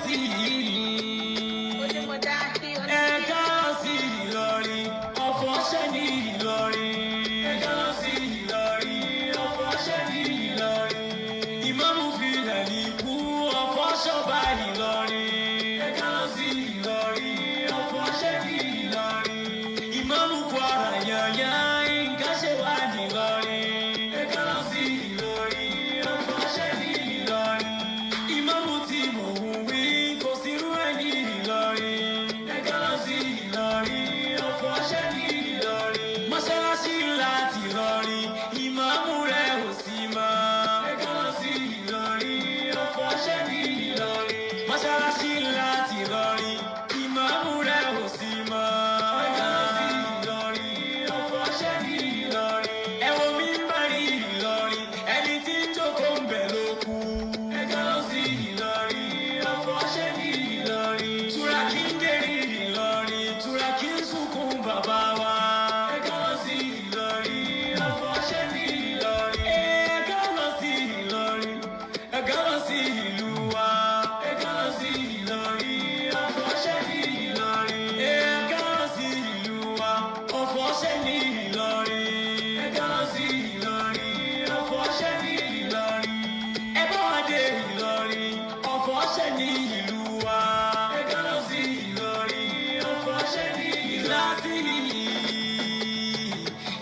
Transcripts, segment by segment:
sí ẹ̀ka lọ sí Ìlọrin ọ̀fọ̀ ṣẹ́ ní Ìlọrin. Ẹ̀ka lọ sí Ìlọrin ọ̀fọ̀ ṣẹ́ ní Ìlọrin. Ìmáàmù filẹ̀ ní ikú ọ̀fọ̀ ṣọba Ìlọrin. Ẹ̀ka lọ sí Ìlọrin ọ̀fọ̀ ṣẹ́ ní Ìlọrin. Ìmáàmù Kwara yànyà nǹkan ṣe wà ní Ìlọrin. Ẹ̀ka lọ sí Ìlọrin ọ̀fọ̀ ṣẹ́ ní Ìlọrin. Ìmáàmù tí mò ń wí kò sí irú ẹ̀ ní Ìlọrin. Ẹ̀ka lọ sí Ìlọrin ọ̀fọ̀ ṣẹ́ ní Ìlọrin. Mọ́ṣáláṣí ńlá ti Ìlọrin ìmáàmù rẹ̀ ò sí mọ́. Ẹ̀ka lọ sí Ìlọrin ọ̀fọ̀ ṣẹ́ ní Ìlọrin. Mọ́ṣáláṣí ńlá ti Ìlọrin ìmáàmù rẹ̀ ò sí mọ́. Ẹ̀ka lọ sí Ìlọrin ọ̀fọ̀ ṣẹ́ ní Ìlọrin. Ẹ wo mímbàrí Ìlọrin ẹni tí ń jókòó ń bẹ̀ ló kú. Ẹ̀ka lọ sí Ìlọrin ọ̀fọ̀ ṣẹ́ ní Ìlọrin. Túràkì ń dèrí Ìlọrin túràkì ń sunkún bàbá wa. Ẹ̀ka lọ sí Ìlọrin ọ̀fọ̀ ṣẹ́ ní Ìlọrin. Ẹ̀ka lọ sí Ìlọrin ẹ̀ka lọ sí ìlú wa. Ẹ̀ka lọ sí Ìlọrin ọ̀fọ̀ ṣẹ́ ní Ìlọrin. Ẹ̀ka lọ sí ìlú wa ọ̀fọ̀ ṣẹ́ ní Ìlọrin. Ẹ̀ka lọ sí Ìlọrin ọ̀fọ̀ ṣẹ́ ní Ìlọrin. Ẹ bá wa dé Ìlọrin ọ̀fọ̀ ṣẹ́ ní ìlú wa. Ẹ̀ka lọ sí Ìlọrin ọ̀fọ̀ ṣẹ́ ní Ìlọrin.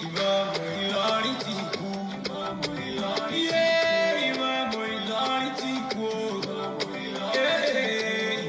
Ìmáàmù Ìlọrin ti kú. Ìmáàmù Ìlọrin ti kú. Ìmáàmù Ìlọrin ti kú.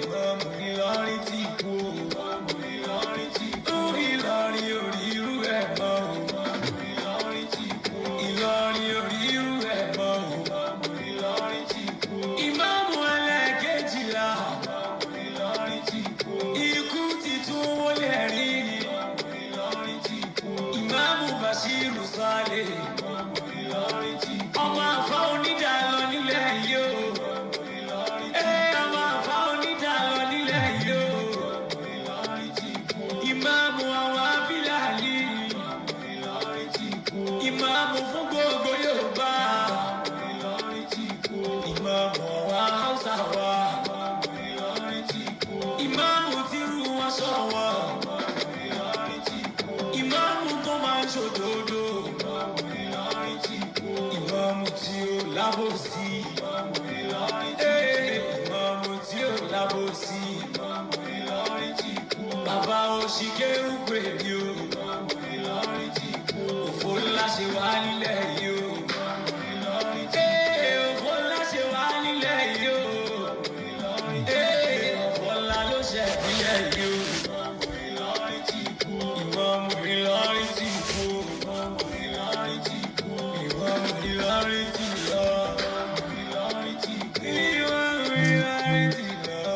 Ìmáàmù Ìlọrin ti kú. Ìmáàmù Ìlọrin ti kú. Ìlọrin ò rí irú ẹ̀ mọ́ o. Ìmáàmù Ìlọrin ti kú. Ìlọrin ò rí irú ẹ̀ mọ́ o. Ìmáàmù Ìlọrin ti kú. Ìmáàmù ẹlẹ́ẹ̀kejìlá. Ìmáàmù Ìlọrin ti kú. Ikú ti tún wọlé rí. Ìmáàmù Ìlọrin ti kú. Ìmáàmù Bashiru Saleh. Ìmáàmù Ìlọrin ti kú. Ọmọ àfa onídàá lọ nílẹ̀ yìí o. Ìmáàmù Ìlọrin ti kú. Ọmọ àfa onídàá lọ nílẹ̀ yìí o. Ìmáàmù Ìlọrin ti kú. Ìmáàmù àwọn Fúlàní. Ìmáàmù Ìlọrin ti kú. Ìmáàmù fún gbogbo Yorùbá. Ìmáàmù Ìlọrin ti kú. Ìmáàmù àwọn Haúsá wa. Ìmáàmù Ìlọrin ti kú. Ìmáàmù tírú wọn ṣọ̀wọ́n. Ìmáàmù Ìlọrin ti kú. Ìmáàmù tó máa ń ṣòdodo. Ìmáàmù Ìlọrin ti kú. Ìmáàmù tí ó lábòsí. Ìmáàmù Ìlọrin ti kú. Ìmáàmù tí ó lábòsí. Ìmáàmù Ìlọrin ti kú. Bàbá Òṣìkérú pè mí o. Ìmáàmù Ìlọrin ti kú. Òfò ńlá ṣe wá nílẹ̀ yìí o. Ìmáàmù Ìlọrin ti kú. Òfò ńlá ṣe wá nílẹ̀ yìí o. Ìmáàmù Ìlọrin ti kú. Òfò ńlá ló ṣe nílẹ̀ yìí o. Ìmáàmù Ìlọrin ti kú. Ìmáàmù Ìlọrin ti kú. Ìmáàmù Ìlọrin ti kú. Ìmáàmù Ìlọrin ti lọ. Ìmáàmù Ìlọrin ti kú. Ìmáàmù Ìlọrin ti lọ.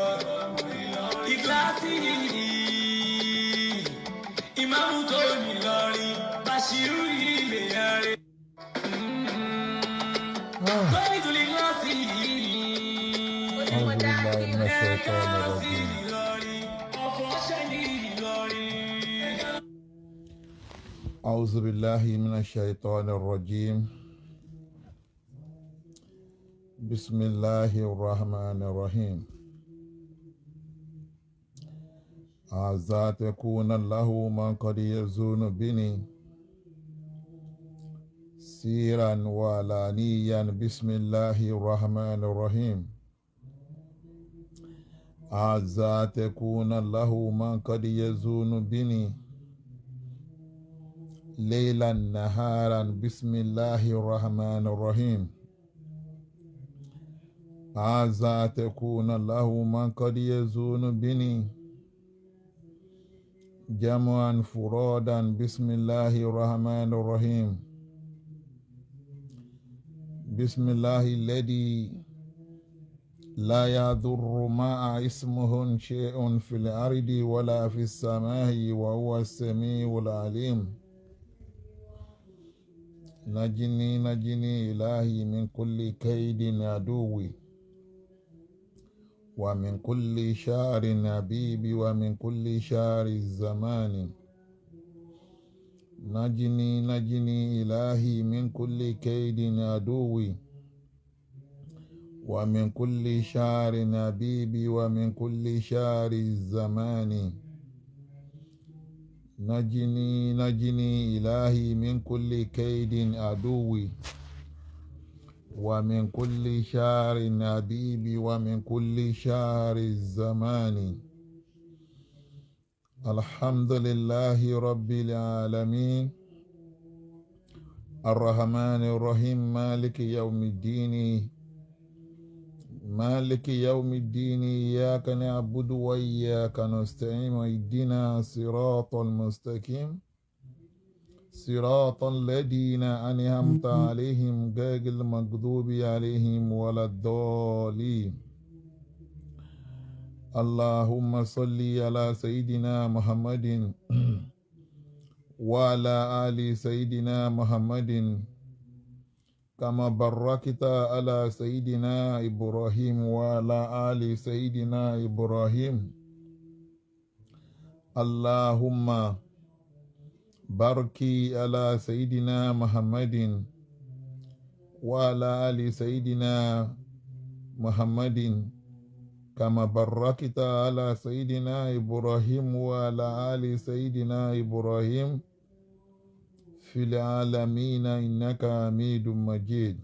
Ìkíláàsì ìmáàmù tó ní Ìlọrin Bashiru ilé yẹn. Lórí ìtòlí kíláàsì أعوذ بالله من ẹ̀ka الشيطان lọ sí الرجيم. Ìlọrin ọ̀fọ̀ ṣẹ́ ní Ìlọrin. أعوذ بالله من الشيطان الرجيم. بسم الله الرحمن الرحيم. عسى تكون له من قد يزون بني سيرا وعلانيا. بسم الله الرحمن الرحيم. عسى تكون له من قد يزون بني ليلا نهارا. بسم الله الرحمن الرحيم. عسى تكون له من قد يزون بني جمعا فرادا. بسم الله الرحمن الرحيم. بسم الله الذي لا يضر مع اسمه شيء في الأرض ولا في السماء وهو السميع العليم. نجني نجني إلهي من كل كيد عدوي ومن كل شار حبيبي ومن كل شار الزمان. نجني نجني إلهي من كل كيد عدوي ومن كل شار نبيب ومن كل شار الزمان. نجني نجني إلهي من كل كيد عدوي ومن كل شار نبيب ومن كل شار الزمان. الحمد لله رب العالمين الرحمن الرحيم مالك يوم الدين مالك يوم الدين إياك نعبد وإياك نستعين اهدنا صراط المستقيم صراط الذين أنعمت عليهم غير المغضوب عليهم ولا الضالين. اللهم صل على سيدنا محمد وعلى آل سيدنا محمد كما باركت على سيدنا إبراهيم وعلى آل سيدنا إبراهيم. اللهم بارك على سيدنا محمد وعلى آل سيدنا محمد كما باركت على سيدنا إبراهيم وعلى آل سيدنا إبراهيم في العالمين إنك حميد مجيد.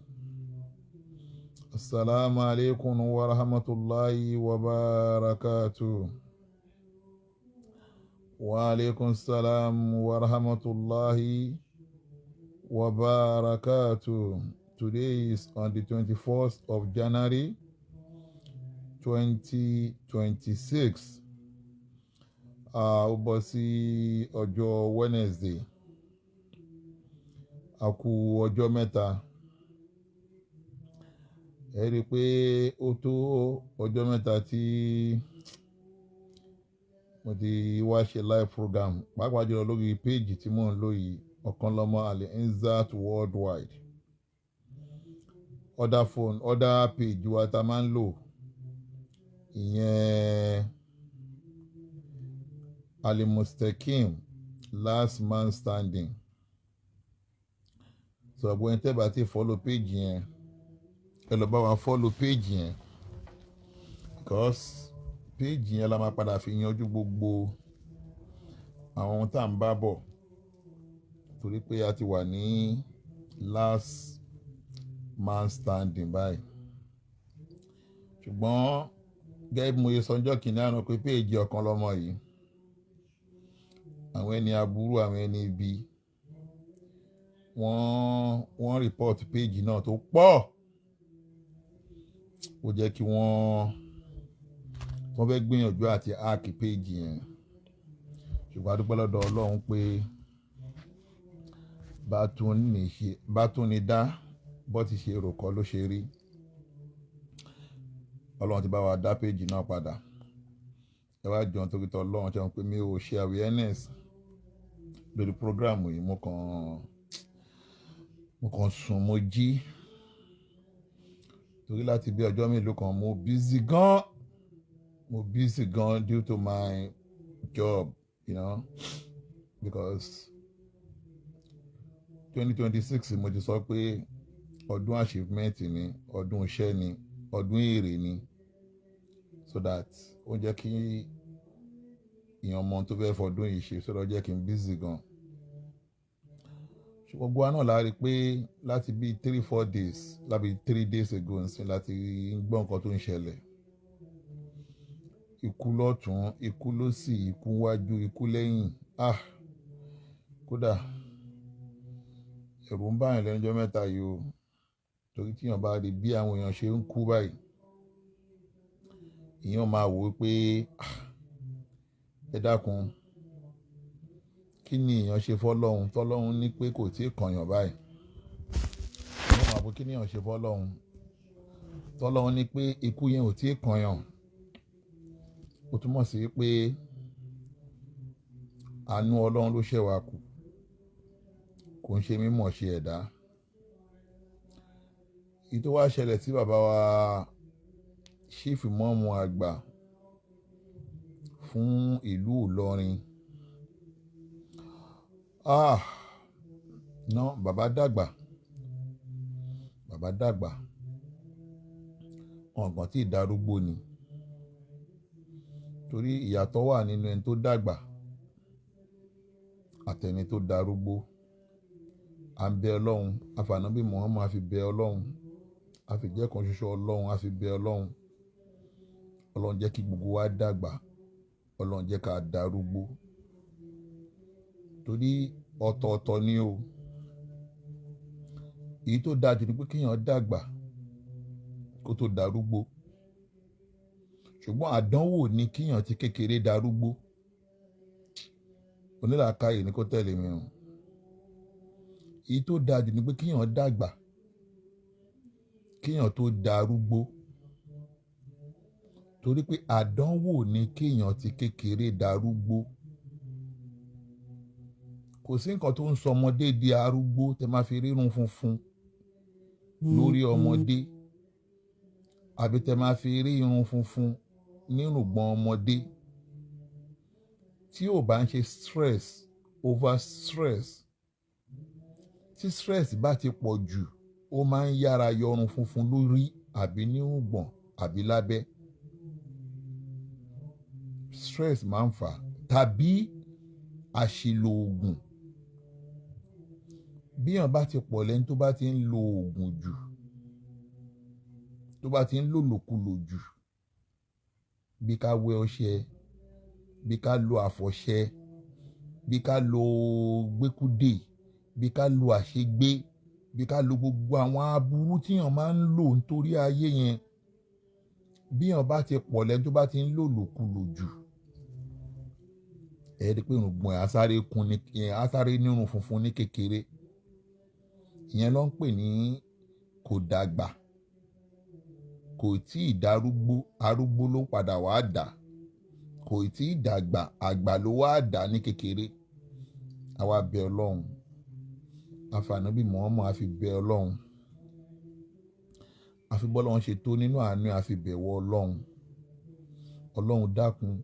السلام عليكم ورحمة الله وبركاته. وعليكم السلام ورحمة الله وبركاته. Today is on the 21st of January 2026. Ó bọ́ sí ọjọ́ Wednesday. A kú ọjọ́ mẹ́ta. Ẹ rí i pé ó tó ọjọ́ mẹ́ta tí mo ti wá ṣe live program, pàápàá jùlọ lórí péèjì tí mò ń lò yìí, Ọ̀kanlọ́mọ Al-Izzat Worldwide. Other phone, other page wa ta máa ń lò, ìyẹn Al-Mustakim Last Man Standing. So àgbo ẹni tẹ́ bá ti follow page yẹn, ẹ lọ bá wa follow page yẹn, because page yẹn la máa padà fi yanjú gbogbo àwọn ohun tá à ń bá bọ̀, torí pé a ti wà ní last man standing báyìí. Ṣùgbọ́n gẹ́gẹ́ bí mo ṣe sọ ọjọ́ kìíní àná pé page Ọ̀kanlọ́mọ yìí, àwọn ẹni aburú, àwọn ẹni ibi, wọ́n report page náà tó pọ̀. Ó jẹ́ kí wọ́n fẹ́ gbìyànjú àti hack page yẹn. Ṣùgbọ́n a dúpẹ́ lọ́dọ̀ Ọlọ́run pé bá tún ní dá bó ti ṣe rò kọ́ ló ṣe rí. Ọlọ́run ti bá wa dá page náà padà. Ẹ wá jọ nítorí tọ́ Ọlọ́run ṣe wọn pé mi ò ṣe awareness lórí program yìí. Mo kàn sùn, mo jí, torí láti bí ọjọ́ mélòó kan mo busy gan due to my job, you know, because 2026 mo ti sọ pé ọdún achievement ni, ọdún iṣẹ́ ni, ọdún èrè ni, so that ó jẹ́ kí èèyàn mọ tó fẹ́ fọdún yìí ṣe, so that ó jẹ́ kí n busy gan. Ṣùgbọ́n gbogbo wa náà la rí pé láti bí 3-4 days, láti 3 days ago nsìn láti gbọ́ nǹkan tó ń ṣẹlẹ̀. Ikú lọ́tún, ikú lósì, ikú wájú, ikú lẹ́yìn. Ah, kódà ẹ̀rù ń bá yàn lẹ́nu ọjọ́ mẹ́ta yìí o, torí tí èèyàn bá rí bí àwọn èèyàn ṣe ń kú báyìí, èèyàn máa wò ó pé ẹ dákun, kí ni èèyàn ṣe fọ́lọ́hun tọ́lọ́hun ní pé kò tí ì kànyàn báyìí. Èèyàn máa wò kí ni èèyàn ṣe fọ́lọ́hun tọ́lọ́hun ní pé ikú yẹn ò tí ì kànyàn. Ó túmọ̀ sí pé àánú Ọlọ́run ló ṣẹ̀ wá kù, kò ń ṣe mímọ̀ ṣe ẹ̀dá. Èyí tó wá ṣẹlẹ̀ sí bàbá wa Chief Ìmáàmù àgbà fún ìlú Ìlọrin. Ah, no, bàbá dàgbà, bàbá dàgbà. Wọn kàn tí ì darúgbó ni. Torí ìyàtọ̀ wà nínú ẹni tó dàgbà àtẹni tó darúgbó. À ń bẹ Ọlọ́run, àfànàbí Muhammad a fi bẹ Ọlọ́run, a fi jẹ́ kan ṣoṣo Ọlọ́run, a fi bẹ Ọlọ́run. Ọlọ́run jẹ́ kí gbogbo wa dàgbà, Ọlọ́run jẹ́ ká darúgbó. Torí ọ̀tọ̀ọ̀tọ̀ ni o. Èyí tó dáa jù ni pé kéèyàn dàgbà kó tó darúgbó. Ṣùgbọ́n àdánwò ni kéèyàn ti kékeré darúgbó. Onílàákàyè ni kó tẹ̀lé mi o. Èyí tó dáa jù ni pé kéèyàn dàgbà kéèyàn tó darúgbó. Torí pé àdánwò ni kéèyàn ti kékeré darúgbó. Kò sí nǹkan tó ń sọ ọmọdé di arúgbó tẹ máa fi rírun funfun lórí ọmọdé, àbí tẹ máa fi rí irun funfun nírùngbọ̀n ọmọdé. Tí ò bá ń ṣe stress over stress, tí stress bá ti pọ̀ jù, ó máa ń yára yọrun funfun lórí àbí nírùngbọ̀n àbí lábẹ́. Stress máa ń fà á, tàbí àṣìlò oògùn. Bí èèyàn bá ti pọ̀ lẹ́ni tó bá ti ń lo oògùn jù, tó bá ti ń lò lòkulò jù, bí ká wẹ ọṣẹ, bí ká lo àfọ̀ṣẹ, bí ká lo gbẹ́kúdè, bí ká lo àṣegbé, bí ká lo gbogbo àwọn aburú tí èèyàn máa ń lò nítorí ayé yẹn. Bí èèyàn bá ti pọ̀ lẹ́ni tó bá ti ń lò lòkulò jù, ẹ rí i pé irùngbọ̀n ẹ̀ á sáré kún ní, á sáré nírun funfun ní kékeré. Ìyẹn ló ń pè ní kò dàgbà, kò tí ì darúgbó, arúgbó ló padà wá dà. Kò tí ì dàgbà, àgbà ló wá dà ní kékeré. Àwa bẹ Ọlọ́run, àfànàbí Muhammad a fi bẹ Ọlọ́run, a fi bọ́lọ́run ṣe tó nínú àánú, a fi bẹ̀wọ̀ Ọlọ́run. Ọlọ́run dákun,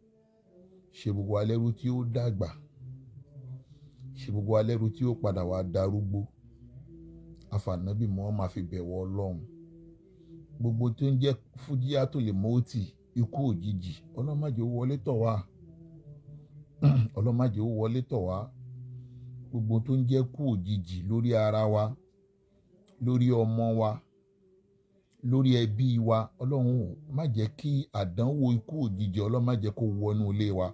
ṣe gbogbo wa lẹ́rú tí ó dàgbà, ṣe gbogbo wa lẹ́rú tí ó padà wá darúgbó. Àfànàbí Muhammad a fi bẹ̀wọ̀ Ọlọ́run. Gbogbo tó ń jẹ́ fújíà tó lè mọ́tì, ikú òjijì, Ọlọ́run má jẹ́ ó wọlé tọ̀ wá. Ọlọ́run má jẹ́ ó wọlé tọ̀ wá. Gbogbo tó ń jẹ́ kú òjijì lórí ara wa, lórí ọmọ wa, lórí ẹbí wa, Ọlọ́run má jẹ́ kí àdánwò ikú òjijì, Ọlọ́run má jẹ́ kó wọnú ilé wa.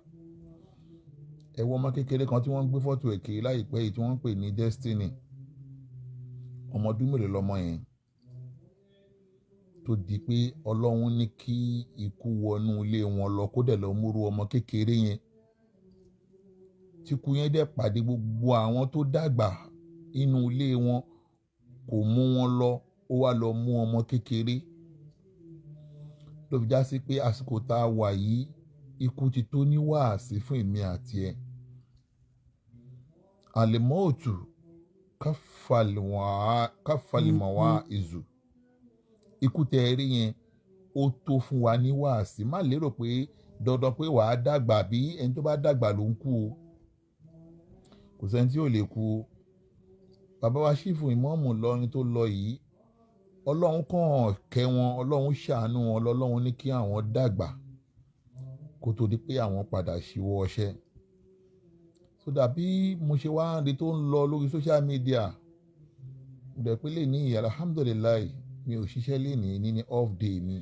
Ẹ wo ọmọ kékeré kan tí wọ́n ń gbé fọ́tò ẹ̀ kiri láìpẹ́ yìí tí wọ́n ń pè ní Destiny. Ọmọ ọdún mélòó lọmọ yẹn tó di pé Ọlọ́run ní kí ikú wọnú ilé wọn lọ, kó dẹ̀ lọ múrú ọmọ kékeré yẹn. Tí ikú yẹn dẹ̀ pàdé gbogbo àwọn tó dàgbà inú ilé wọn, kò mú wọn lọ, ó wá lọ mú ọmọ kékeré. Ló fi já sí pé àsìkò tá a wà yìí, ikú ti tó ní wàásí fún èmi àti ẹ. Àlèmọ́ọ̀tù káfàlìmọ̀wá ìzù. Ikú tẹ ẹ rí yẹn, ó tó fún wa ní wàásí. Má lérò pé dandan pé wàá dàgbà, bí ẹni tó bá dàgbà ló ń kú o. Kò sẹ́ni tí ò lè kú o. Bàbá wa ṣífù ìmọ̀ọ́mù Ìlọrin tó lọ yìí, Ọlọ́run kàn kẹ́ wọn, Ọlọ́run ṣàánú wọn, lọ́lọ́run ní kí àwọn dàgbà kó tó di pé àwọn padà ṣíwọ́ ọṣẹ́. So dàbí mo ṣe wá ń rí tó ń lọ lórí social media, mo dẹ̀ pé lè ní alhamdulillahi, mi ò ṣiṣẹ́ lénìí, ní off day mi.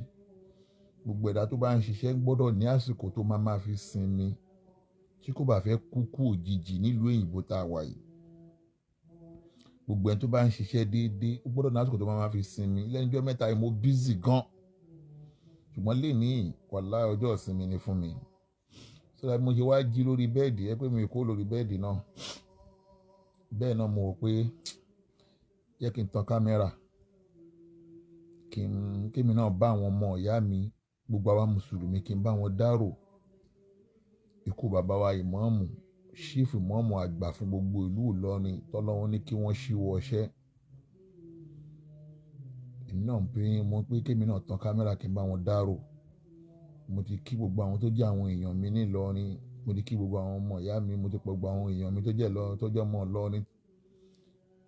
Gbogbo ẹ̀dá tó bá ń ṣiṣẹ́ gbọ́dọ̀ ní àsìkò tó máa máa fi sinmi tí kò bá fẹ́ kú kú òjijì nílùú òyìnbó tá a wà yìí. Gbogbo ẹni tó bá ń ṣiṣẹ́ déédéé ó gbọ́dọ̀ ní àsìkò tó máa máa fi sinmi. Lẹ́nu ọjọ́ mẹ́ta yìí mo busy gan, ṣùgbọ́n lénìí wàláhì ọjọ́ ìsinmi ni fún mi. So that mo ṣe wá jí lórí bẹ́ẹ̀dì, ẹ pé mi kó lórí bẹ́ẹ̀dì náà. Bẹ́ẹ̀ náà mo rò pé jẹ́ kí n tan kámẹ́rà, kí èmi náà bá àwọn ọmọ ìyá mi, gbogbo àwa Mùsùlùmí, kí n bá wọn dárò ikú bàbá wa ìmọ̀ọ́mù, ṣífù ìmọ̀ọ́mù àgbà fún gbogbo ìlú Ìlọrin tọ́lọ́run ní kí wọ́n ṣíwọ́ ọṣẹ́. Èmi náà ń pè é, mo pé kí èmi náà tan kámẹ́rà kí n bá wọn dárò. Mo ti kí gbogbo àwọn tó jẹ́ àwọn èèyàn mi ní Ìlọrin, mo ti kí gbogbo àwọn ọmọ ìyá mi, mo ti pọ̀ gbogbo àwọn èèyàn mi tó jẹ́ Ìlọrin, tó jẹ́ ọmọ Ìlọrin.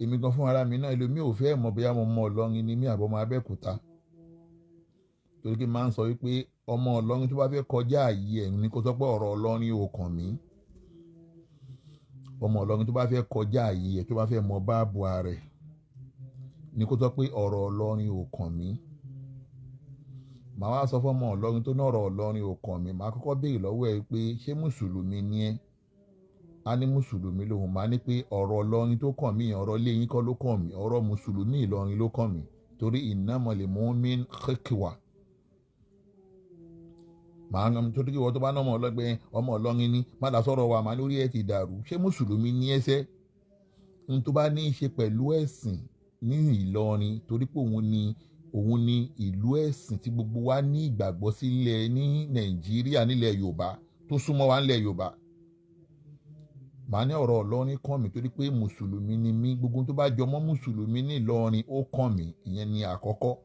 Èmi gan fún ara mi náà, ẹlòmíì ò fẹ́ mọ̀ bóyá mo mọ Ìlọrin ni mí àbọ̀ ọmọ Abẹ́òkúta. Torí kí n máa ń sọ wípé ọmọ Ìlọrin tó bá fẹ́ kọjá àyè ẹ̀ ní kó sọ pé ọ̀rọ̀ Ìlọrin ò kàn mí. Ọmọ Ìlọrin tó bá fẹ́ kọjá àyè ẹ̀, tó bá fẹ́ mọ báàbò rẹ̀, ní kó sọ pé ọ̀rọ̀ Ìlọrin ò kàn mí. Màá wá sọ fún ọmọ Ìlọrin tó ní ọ̀rọ̀ Ìlọrin ò kàn mí, màá kọ́kọ́ béèrè lọ́wọ́ ẹ pé ṣé mùsùlùmí ni ẹ́? A ní mùsùlùmí lòun. Màá ní pé ọ̀rọ̀ Ìlọrin tó kàn mí, ọ̀rọ̀ ilé yín kọ́ ló kàn mí, ọ̀rọ̀ mùsùlùmí Ìlọrin ló kàn mí. Torí innamal mu'min ikhwa. Màá ń torí kí ìwọ tó bá ná ọmọ ọlọ́gbẹ́ ọmọ Ìlọrin ni, má dá sọ̀rọ̀ wa, màá lórí ẹ ti dàrú. Ṣé mùsùlùmí ni ẹ sẹ́? Ohun tó bá ní í ṣe pẹ̀lú ẹ̀sìn ní Ìlọrin, torí pé òun ni ìlú ẹ̀sìn tí gbogbo wa ní ìgbàgbọ́ sílẹ̀ ní Nàìjíríà nílẹ̀ Yorùbá, tó súnmọ́ wa nílẹ̀ Yorùbá. Màá ní ọ̀rọ̀ Ìlọrin kàn mí torí pé mùsùlùmí ni mí. Gbogbo tó bá jọ mọ́ mùsùlùmí ní Ìlọrin ó kàn mí. Ìyẹn ni àkọ́kọ́.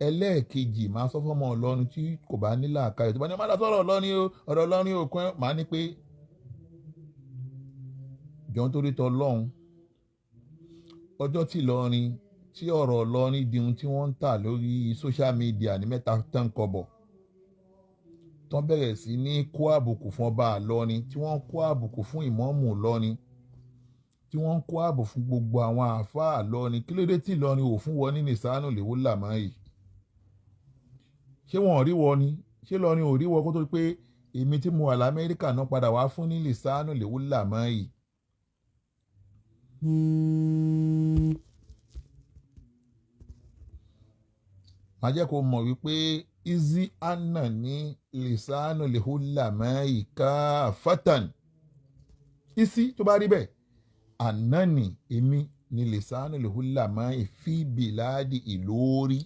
Ẹlẹ́ẹ̀kejì, màá sọ fún ọmọ Ìlọrin tí kò bá ní làákàyè, tó bá ní má dá sọ̀rọ̀ Ìlọrin o, ọ̀rọ̀ Ìlọrin ò kàn, màá ní pé jọ̀ọ́ nítorí t'Ọlọ́run, ọjọ́ tí Ìlọrin, tí ọ̀rọ̀ Ìlọrin di ohun tí wọ́n ń tà lórí social media ní mẹ́ta tán kọ́bọ̀, tán bẹ̀rẹ̀ sí ní kó àbùkù fún ọba Ìlọrin, tí wọ́n ń kó àbùkù fún ìmọ̀ọ́mù Ìlọrin, tí wọ́n ń kó àbùkù fún gbogbo àwọn àáfàá Ìlọrin. Kí ló dé tí Ìlọrin ò fún wọn ní nìsánù lèwó làmọ́ yìí? Ṣé wọn ò rí wọ ni? Ṣé Ìlọrin ò rí wọ kó tó pé èmi tí mo wà l'Amẹ́ríkà náà padà wá fún ní nìsánù lèwó làmọ́ yìí? Màá jẹ́ kó mọ̀ wípé Izzy Anna ní lisanu lihulamayi káfátàn. Isi tó bá rí bẹ́ẹ̀, àná ni èmi ní lisanu lihulamayi fi bìláàdì Ìlórí.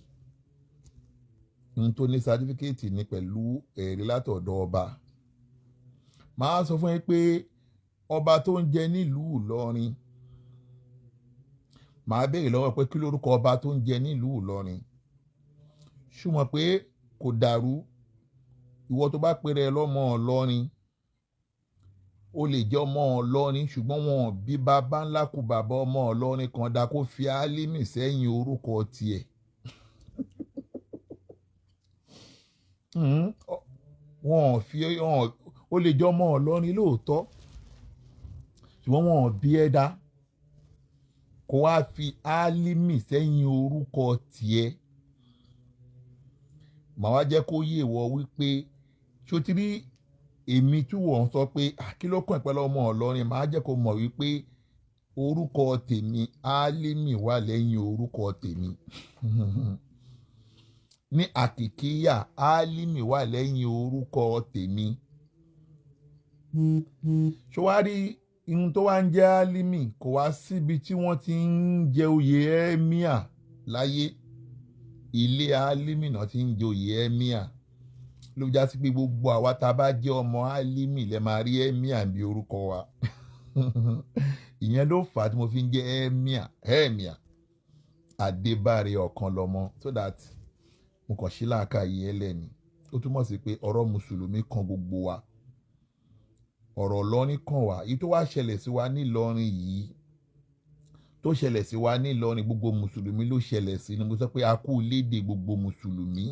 N tó ní sátífíkẹ́ẹ̀tì ní pẹ̀lú ẹ̀rí látọ̀dọ̀ ọba. Màá sọ fún yín pé ọba tó ń jẹ nílùú Ìlọrin, màá béèrè lọ́wọ́ pé kí lórúkọ ọba tó ń jẹ nílùú Ìlọrin. Ṣùgbọ́n pé kò dàrú, ìwọ tó bá pèrè lọ́mọ Ìlọrin, ó lè jẹ́ ọmọ Ìlọrin, ṣùgbọ́n wọn bí bàbá ńlá kú bàbá ọmọ Ìlọrin kan dá kó fi Álímì sẹ́yìn orúkọ tiẹ̀. Wọn fi ó lè jẹ́ ọmọ Ìlọrin lóòótọ́, ṣùgbọ́n wọn bí ẹ dá kó wá fi Álímì sẹ́yìn orúkọ tiẹ̀. Màá wá jẹ́ kó yé wọ wípé ṣó ti rí èmi tí wọ́n sọ pé kí ló kàn pẹ̀lú ọmọ Ìlọrin, màá jẹ́ kó mọ̀ wípé orúkọ tèmi Álímì wà lẹ́yìn orúkọ tèmi. Ní àkìkíyà Álímì wà lẹ́yìn orúkọ tèmi. Ṣó wá rí ihun tó wá ń jẹ́ Álímì, kò wá síbi tí wọ́n ti ń jẹ oyè ẹ́míà láyé. Ilé Álímì náà ti ń jẹ oyè ẹ́míà. Ló já sí pé gbogbo àwa tá a bá jẹ́ ọmọ Álímì lẹ máa rí ẹ́míà bí orúkọ wa. Ìyẹn ló fà á tí mo fi ń jẹ́ ẹ́míà, ẹ́míà Adébáre ọ̀kan lọ́mọ, so that mo kàn sí làákàyè ẹlẹ́ni. Ó túmọ̀ sí pé ọ̀rọ̀ mùsùlùmí kan gbogbo wa, ọ̀rọ̀ Ìlọrin kan wá. Èyí tó wá ṣẹlẹ̀ sí wa nílọrin yìí, tó ṣẹlẹ̀ sí wa nílọrin, gbogbo mùsùlùmí ló ṣẹlẹ̀ sí ni. Mo sọ pé a kú léde gbogbo mùsùlùmí,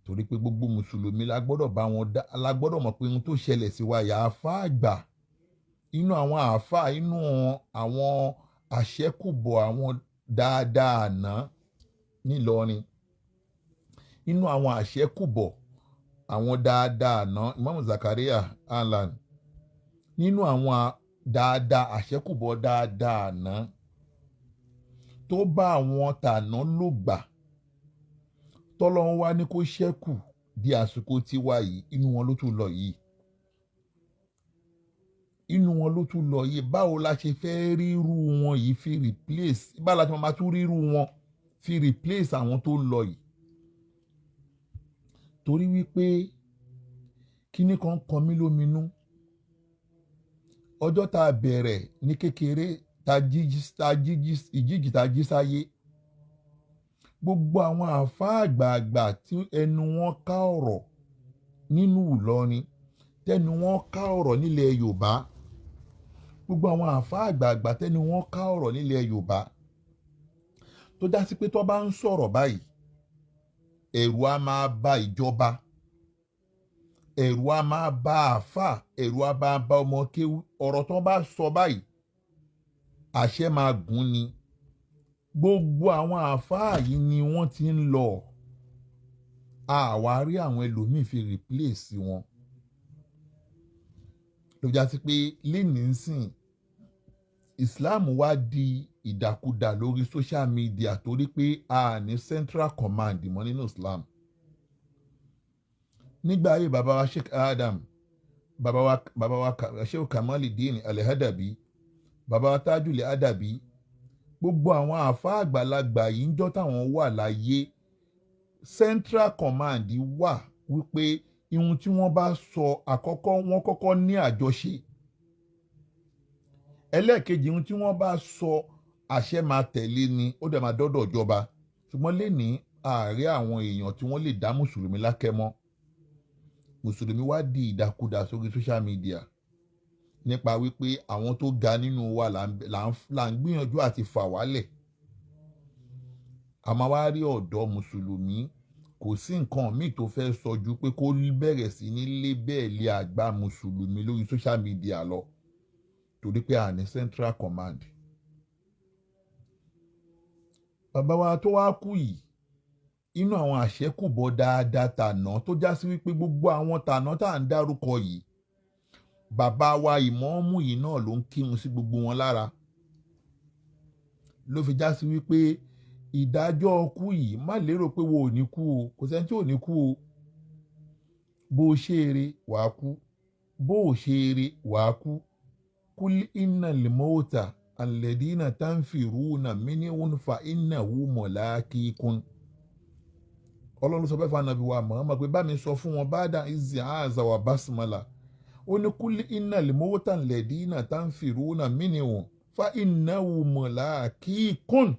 torí pé gbogbo mùsùlùmí la gbọ́dọ̀ bá wọn dá, la gbọ́dọ̀ mọ̀ pé ohun tó ṣẹlẹ̀ sí wa yà àáfàá àgbà, inú àwọn àáfàá, inú àwọn àṣẹ́kùbọ̀ àwọn dáadáa àná nílọrin, inú àwọn àṣẹ́kùbọ̀ àwọn dáadáa àná, Imam Zakaria Alan, nínú àwọn dáadáa àṣẹ́kùbọ̀ dáadáa àná tó bá àwọn tàná ló gbà, tọ́lọ́run wá ní kó ṣẹ́kù di àsìkò tiwa yìí, inú wọn ló tún lọ yìí, inú wọn ló tún lọ yìí. Báwo la ṣe fẹ́ rírú wọn yìí fi replace, báwo la ṣe máa tún rírú wọn fi replace àwọn tó ń lọ yìí? Torí wípé kíní kan kan mí lóminú. Ọjọ́ tá a bẹ̀rẹ̀ ní kékeré, tá ìjíjì tá jí sáyé, gbogbo àwọn àáfàá àgbààgbà tí ẹnu wọn ká ọ̀rọ̀ nínú Ìlọrin, tẹnu wọn ká ọ̀rọ̀ nílẹ̀ Yorùbá, gbogbo àwọn àáfàá àgbààgbà tẹnu wọn ká ọ̀rọ̀ nílẹ̀ Yorùbá, tó já sí pé tó bá ń sọ̀rọ̀ báyìí, Ẹ̀rù á máa ba ìjọba, ẹ̀rù á máa ba àáfà, ẹ̀rù á máa ba ọmọ kéwú. Ọ̀rọ̀ tó bá sọ báyìí, àṣẹ máa gùn ni. Gbogbo àwọn àáfàá yìí ni wọ́n ti ń lọ. Àwa rí àwọn ẹlòmíì fi replace wọn. Ló já sí pé lénìí nsìn, Islam wá di ìdàkudà lórí social media torí pé a ní central command mọ́ nínú Islam. Nígbà ayé bàbá wa Sheikh Adam, bàbá wa Sheikh Kamaludeen Al-Hadabi, bàbá wa Tajul Adabi, gbogbo àwọn àáfàá àgbàlagbà yìí ń jọ́ táwọn wà láyé, central command wà wípé ihun tí wọ́n bá sọ àkọ́kọ́, wọ́n kọ́kọ́ ní àjọṣe. Ẹlẹ́ẹ̀kejì, ihun tí wọ́n bá sọ àṣẹ máa tẹ̀lé ni, ó dẹ̀ máa dọ́dọ̀ ìjọba. Ṣùgbọ́n lénìí, ààrẹ àwọn èèyàn tí wọ́n lè dá mùsùlùmí lákẹ́ mọ́. Mùsùlùmí wá di ìdàkudà sórí social media nípa wípé àwọn tó ga nínú wa là ń gbìyànjú àti fà wálẹ̀. A máa wá rí ọ̀dọ́ mùsùlùmí, kò sí nǹkan míì tó fẹ́ sọ ju pé kó bẹ̀rẹ̀ sí ní lé bẹ́ẹ̀ lé àgbà mùsùlùmí lórí social media lọ, torí pé a ní central command. Bàbá wa tó wá kú yìí, inú àwọn àṣẹ́kùbọ̀ dáadáa tàná tó já sí wípé gbogbo àwọn tàná tá à ń dárúkọ yìí, bàbá wa ìmọ̀ọ́mù yìí náà ló ń kírun sí gbogbo wọn lára. Ló fi já sí wípé ìdájọ́ ọkú yìí, má lérò pé wo ò ní kú o, kò sẹ́ni tí ò ní kú o. Bó o ṣe eré wàá kú, bó o ṣe eré wàá kú. Kúlí iná lèmọ́tà alladhina tanfiruna minhum fa innahu mulaqikum. Ọlọ́run sọ bẹ́ẹ̀ fún Ànábì wa Muhammad pé bá mi sọ fún wọn bá dà ìzì àzà wà basmala. Ó ní kúlí iná lèmọ́tà alladhina tanfiruna minhum fa innahu mulaqikum.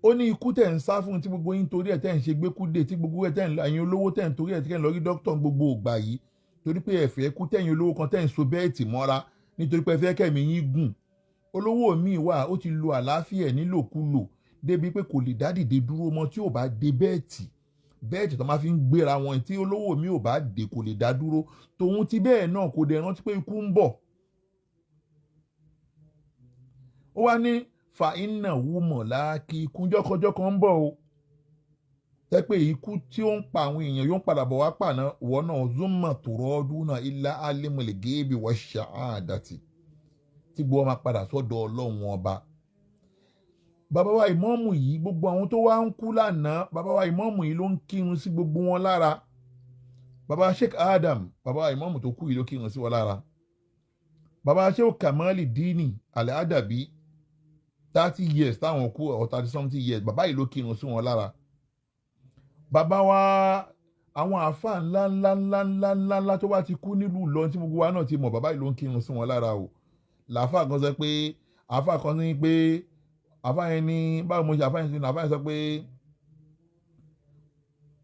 Ó ní ikú tẹ̀ ń sá fún tí gbogbo yín torí ẹ̀ tẹ̀ ń ṣe gbékúdé, tí gbogbo ẹ̀ tẹ̀ ń ẹ̀yin olówó tẹ̀ ń torí ẹ̀ tẹ̀ ń lọ rí dókítà gbogbo ògbà yìí, torí pé ẹ̀fẹ́ kú tẹ̀yin olówó kan tẹ̀ ń so bẹ́ẹ̀tì mọ́ra nítorí pé ẹ̀fẹ́ kẹ̀mí yín gùn. Olówó míì wà, ó ti lo àlàáfíà ẹ̀ nílòkulò débi pé kò lè dá dìde dúró mọ́ tí ò bá dé bẹ́ẹ̀tì. Bẹ́ẹ̀tì tó máa fi ń gbéra wọn, tí olówó míì ò bá dé kò lè dá dúró. Tòun ti bẹ́ẹ̀ náà kò dẹ̀ rántí pé ikú ń bọ̀. Ó wá ní fa iná wúmọ̀ láàkì ikú jọ́kọjọ́kọ ń bọ̀ o. Tẹ́ pé ikú tí ó ń pa àwọn èèyàn yóò padà bọ̀ wá pàná wọ́n náà zuma tòrọ́ ọdún náà ilá alimọ̀lẹ̀ géèbì wọ́n ṣàádàtì tí gbogbo máa padà sọ́dọ̀ Ọlọ́run ọba. Bàbá wa ìmọ̀ọ́mù yìí, gbogbo àwọn tó wá ń kú lánàá, bàbá wa ìmọ̀ọ́mù yìí ló ń kírun sí gbogbo wọn lára. Bàbá Sheikh Adam, bàbá wa ìmọ̀ọ́mù tó kú yìí ló kírun sí wọn lára. Bàbá Sheikh Kamaludeen Al-Adabi, 30 years táwọn kú or 30 something years, bàbá yìí ló kírun sí wọn lára. Bàbá wa àwọn àáfàá ńlá ńlá ńlá ńlá ńlá ńlá tó bá ti kú nílùú Ìlọrin tí gbogbo wa náà ti mọ̀, bàbá yìí ló ń kírun sí wọn lára o. Làáfàá kan sọ pé, àáfàá kan ní pé, àáfàá yẹn ní báwo mo ṣe àáfàá yẹn sí ní, àáfàá yẹn sọ pé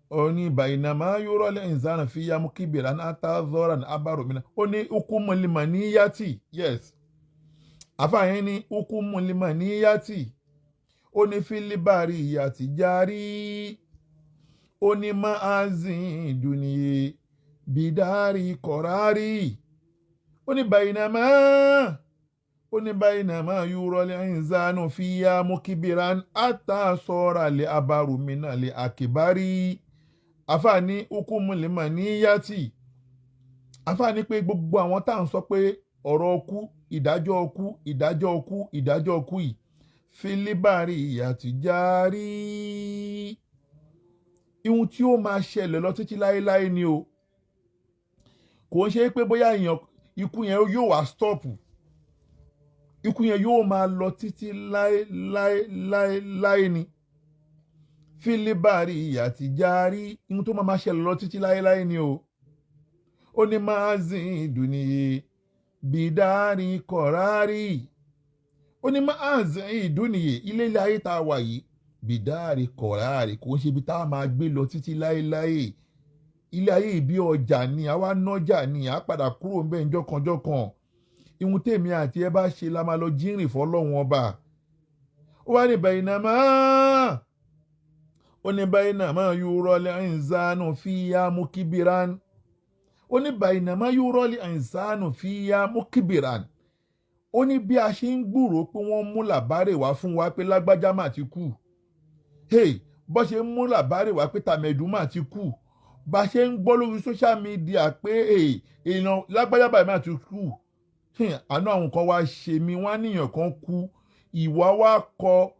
ó ní bàyìnàmá yóò lẹ́yìn zara fi yá mú kíbìrà náà tá zọ́ra ní abárò mi náà, ó ní ukú mọ̀lẹ́mọ̀ ní yàtì, yes. Àáfàá yẹn ní ukú mọ̀lẹ́mọ̀ ní yàtì, ó ní fílíbàrì yàtì járí, ó ní máa zin dùnìyẹ bìdárì kọ̀rárì, ó ní bàyìnàmá, ó ní bàyìnàmá yóò lẹ́yìn zanu fi yá mú kíbìrà àtà sọ́ra lè abárò mi náà lè àkìbárí. Àfáà ní ukú mọ̀lẹ́mọ̀ ní yàtì. Àfáà ní pé gbogbo àwọn tá à ń sọ pé ọ̀rọ̀ ọkú, ìdájọ́ ọkú, ìdájọ́ ọkú, ìdájọ́ ọkú yìí, filibari àtijárí, ihun tí ó máa ṣẹlẹ̀ lọ títí láéláé ni o. Kò ń ṣe pé bóyá èèyàn ikú yẹn yóò wá stọ́ọ̀pù, ikú yẹn yóò máa lọ títí láéláéláéláé ni. Filibari àtijárí, ihun tó máa ṣẹlẹ̀ lọ títí láéláé ni o. Ó ní máa zin dùnìyẹ bìdárì kọ̀rárì, ó ní máa zin ìdúnìyẹ, ilé ilé ayé tá a wà yìí, bìdárì kọ̀rárì, kò ń ṣe ibi tá a máa gbé lọ títí láéláé. Ilé ayé ìbí ọjà ni, àwa nájà ni, à padà kúrò ń bẹ̀ ńjọ́kanjọ́kan. Ihun tèmi àti ẹ bá ṣe la máa lọ jírìn fọlọ́run ọba. Ó wá ní bẹ̀yìnàmá, Ó ní bainama yurol insanu fiya mukibiran. Ó ní bainama yurol insanu fiya mukibiran. Ó ní bí a ṣe ń gbúròó pé wọ́n mú làbárè wá fún wa pé lágbájá mà ti kú. Hey, bó ṣe ń mú làbárè wá pé tàmẹ̀dù mà ti kú. Bá ṣe ń gbọ́ lórí social media pé èèyàn lágbájá báyìí mà ti kú. Àánú àwọn kan wá ṣe mí, wọ́n á níyàn kan kú. Ìwà wa kọ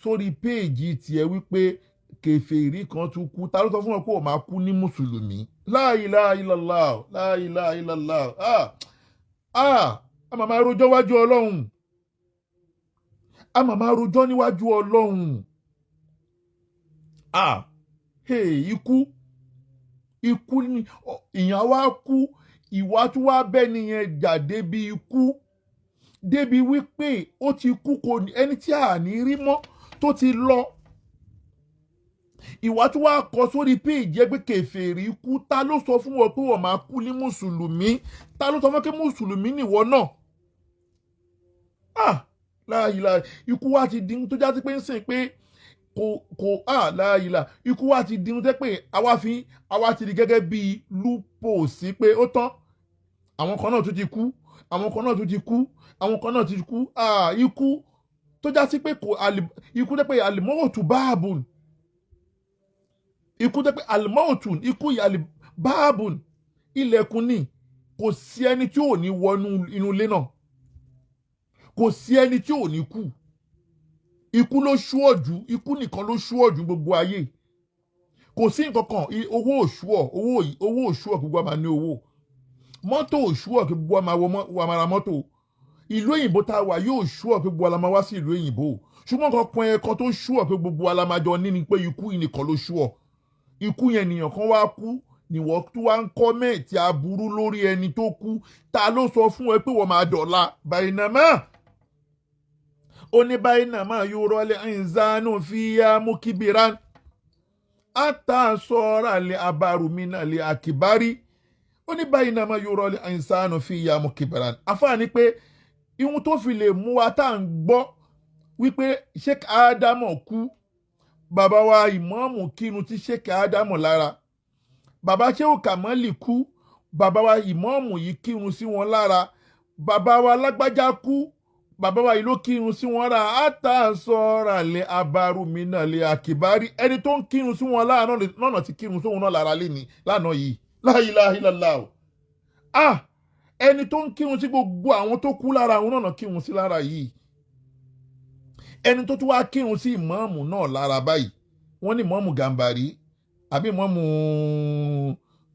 sórí péèjì tiẹ̀ wípé kèfèrí kan tún kú. Ta ló sọ fún wọn pé ó máa kú ní mùsùlùmí? La ilaha illallah, la ilaha illallah. A máa rojọ́ wájú Ọlọ́run. A máa rojọ́ níwájú Ọlọ́run. Ikú ikú ni ìyàn wá kú, ìwà tún wá bẹ́ẹ̀ nìyẹn jà débi ikú, débi wípé ó ti kú, kò ẹni tí a ní rí mọ́ tó ti lọ. Ìwà tí wàá kọ sórí péèjì ẹgbẹ́ kèfèrí kú. Ta ló sọ fún wọn pé wọ́n máa kú ní mùsùlùmí? Ta ló sọ fún pé mùsùlùmí nìwọ náà? Láàyìlá, ikú wa ti di tó jásí pé ń sìn pé kò láàyìlá, ikú wa ti di tó jẹ́ pé àwa ti di gẹ́gẹ́ bíi lúpò sí pé ó tán. Àwọn kan náà tún ti kú, àwọn kan náà tún ti kú, àwọn kan náà ti kú. Ikú tó jásí pé kò ikú jẹ́ pé àlìmọ́wòtú báàbùn. Ikú jẹ́ pé alimọ́ọ̀tún, ikú yìí báàbùn, ilẹ̀kùn ni. Kò sí ẹni tí ò ní wọnú inú ilé náà, kò sí ẹni tí ò ní kú. Ikú ló ṣúọ̀jù, ikú nìkan ló ṣúọ̀jù gbogbo ayé. Kò sí nǹkan kan, owó òṣùọ̀, owó òṣùọ̀ gbogbo a máa ní owó. Mọ́tò òṣùọ̀ gbogbo a máa ra mọ́tò. Ìlú òyìnbó tá a wà yóò ṣúọ̀ pé gbogbo a máa wá sí ìlú òyìnbó. Ṣùgbọ́n nǹkan ẹ̀kan tó ṣúọ̀ pé gbogbo a máa jọ ní ni pé ikú yìí nìkan ló ṣúọ̀. Ikú yẹn nìyàn kan wá kú, níwọ̀ tó wá ń kọ́mẹ̀tì aburú lórí ẹni tó kú. Ta ló sọ fún ẹ pé wọ́n máa dọ̀la? Bàyìnàmá ó ní bàyìnàmá yóò rọlẹ̀ ìzánú fi ya mukibiran àtàsọ̀rọ̀ lè abarumina lè àkìbárí. Ó ní bàyìnàmá yóò rọlẹ̀ ìzánú fi ya mukibiran. Àfààní pé ihun tó fi lè mú wa tá à ń gbọ́ wípé Sheikh Ádámọ̀ kú, bàbá wa ìmọ̀ọ́mù kírun tí Sheikh Ádámọ̀ lára, bàbá Shehu Kamali kú, bàbá wa ìmọ̀ọ́mù yìí kírun sí wọn lára, bàbá wa lágbájá kú, bàbá wa yìí ló kírun sí wọn lára. Àtàsọ̀rà lè abarumina lè àkìbárí. Ẹni tó ń kírun sí wọn lára náà ti kírun sóhun náà lára lé ní lánàá yìí. La ilaha illallah. Ẹni tó ń kírun sí gbogbo àwọn tó kú lára òun náà kírun sí lára yìí. Ẹni tó tún wá kírun sí ìmọ̀ọ́mù náà lára báyìí, wọ́n ní ìmọ̀ọ́mù Gàmbàrí àbí ìmọ̀ọ́mù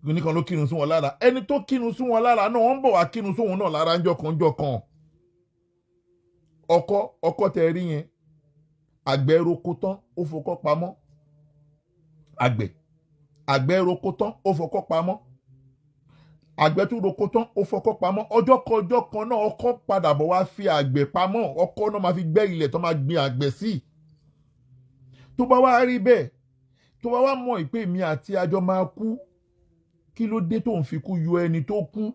nìkan ló kírun sí wọn lára. Ẹni tó kírun sí wọn lára náà wọ́n ń bọ̀ wá kírun sóhun náà lára ńjọ́ kan. Ọkọ tẹ rí yẹn, àgbẹ̀ roko tán ó fọkọ́ pamọ́. Àgbẹ̀ roko tán ó fọkọ́ pamọ́. Àgbẹ̀ tó roko tán ó fọkọ́ pamọ́. Ọjọ́ kan náà ọkọ́ padà bọ̀ wá fi àgbẹ̀ pamọ́. Ọkọ́ náà máa fi gbẹ́ ilẹ̀ tó máa gbin àgbẹ̀ sí. Tó bá wá rí bẹ́ẹ̀, tó bá wá mọ̀ ìpè mi àti àjọ máa kú, kí ló dé tó ń fi kú yọ ẹni tó kú?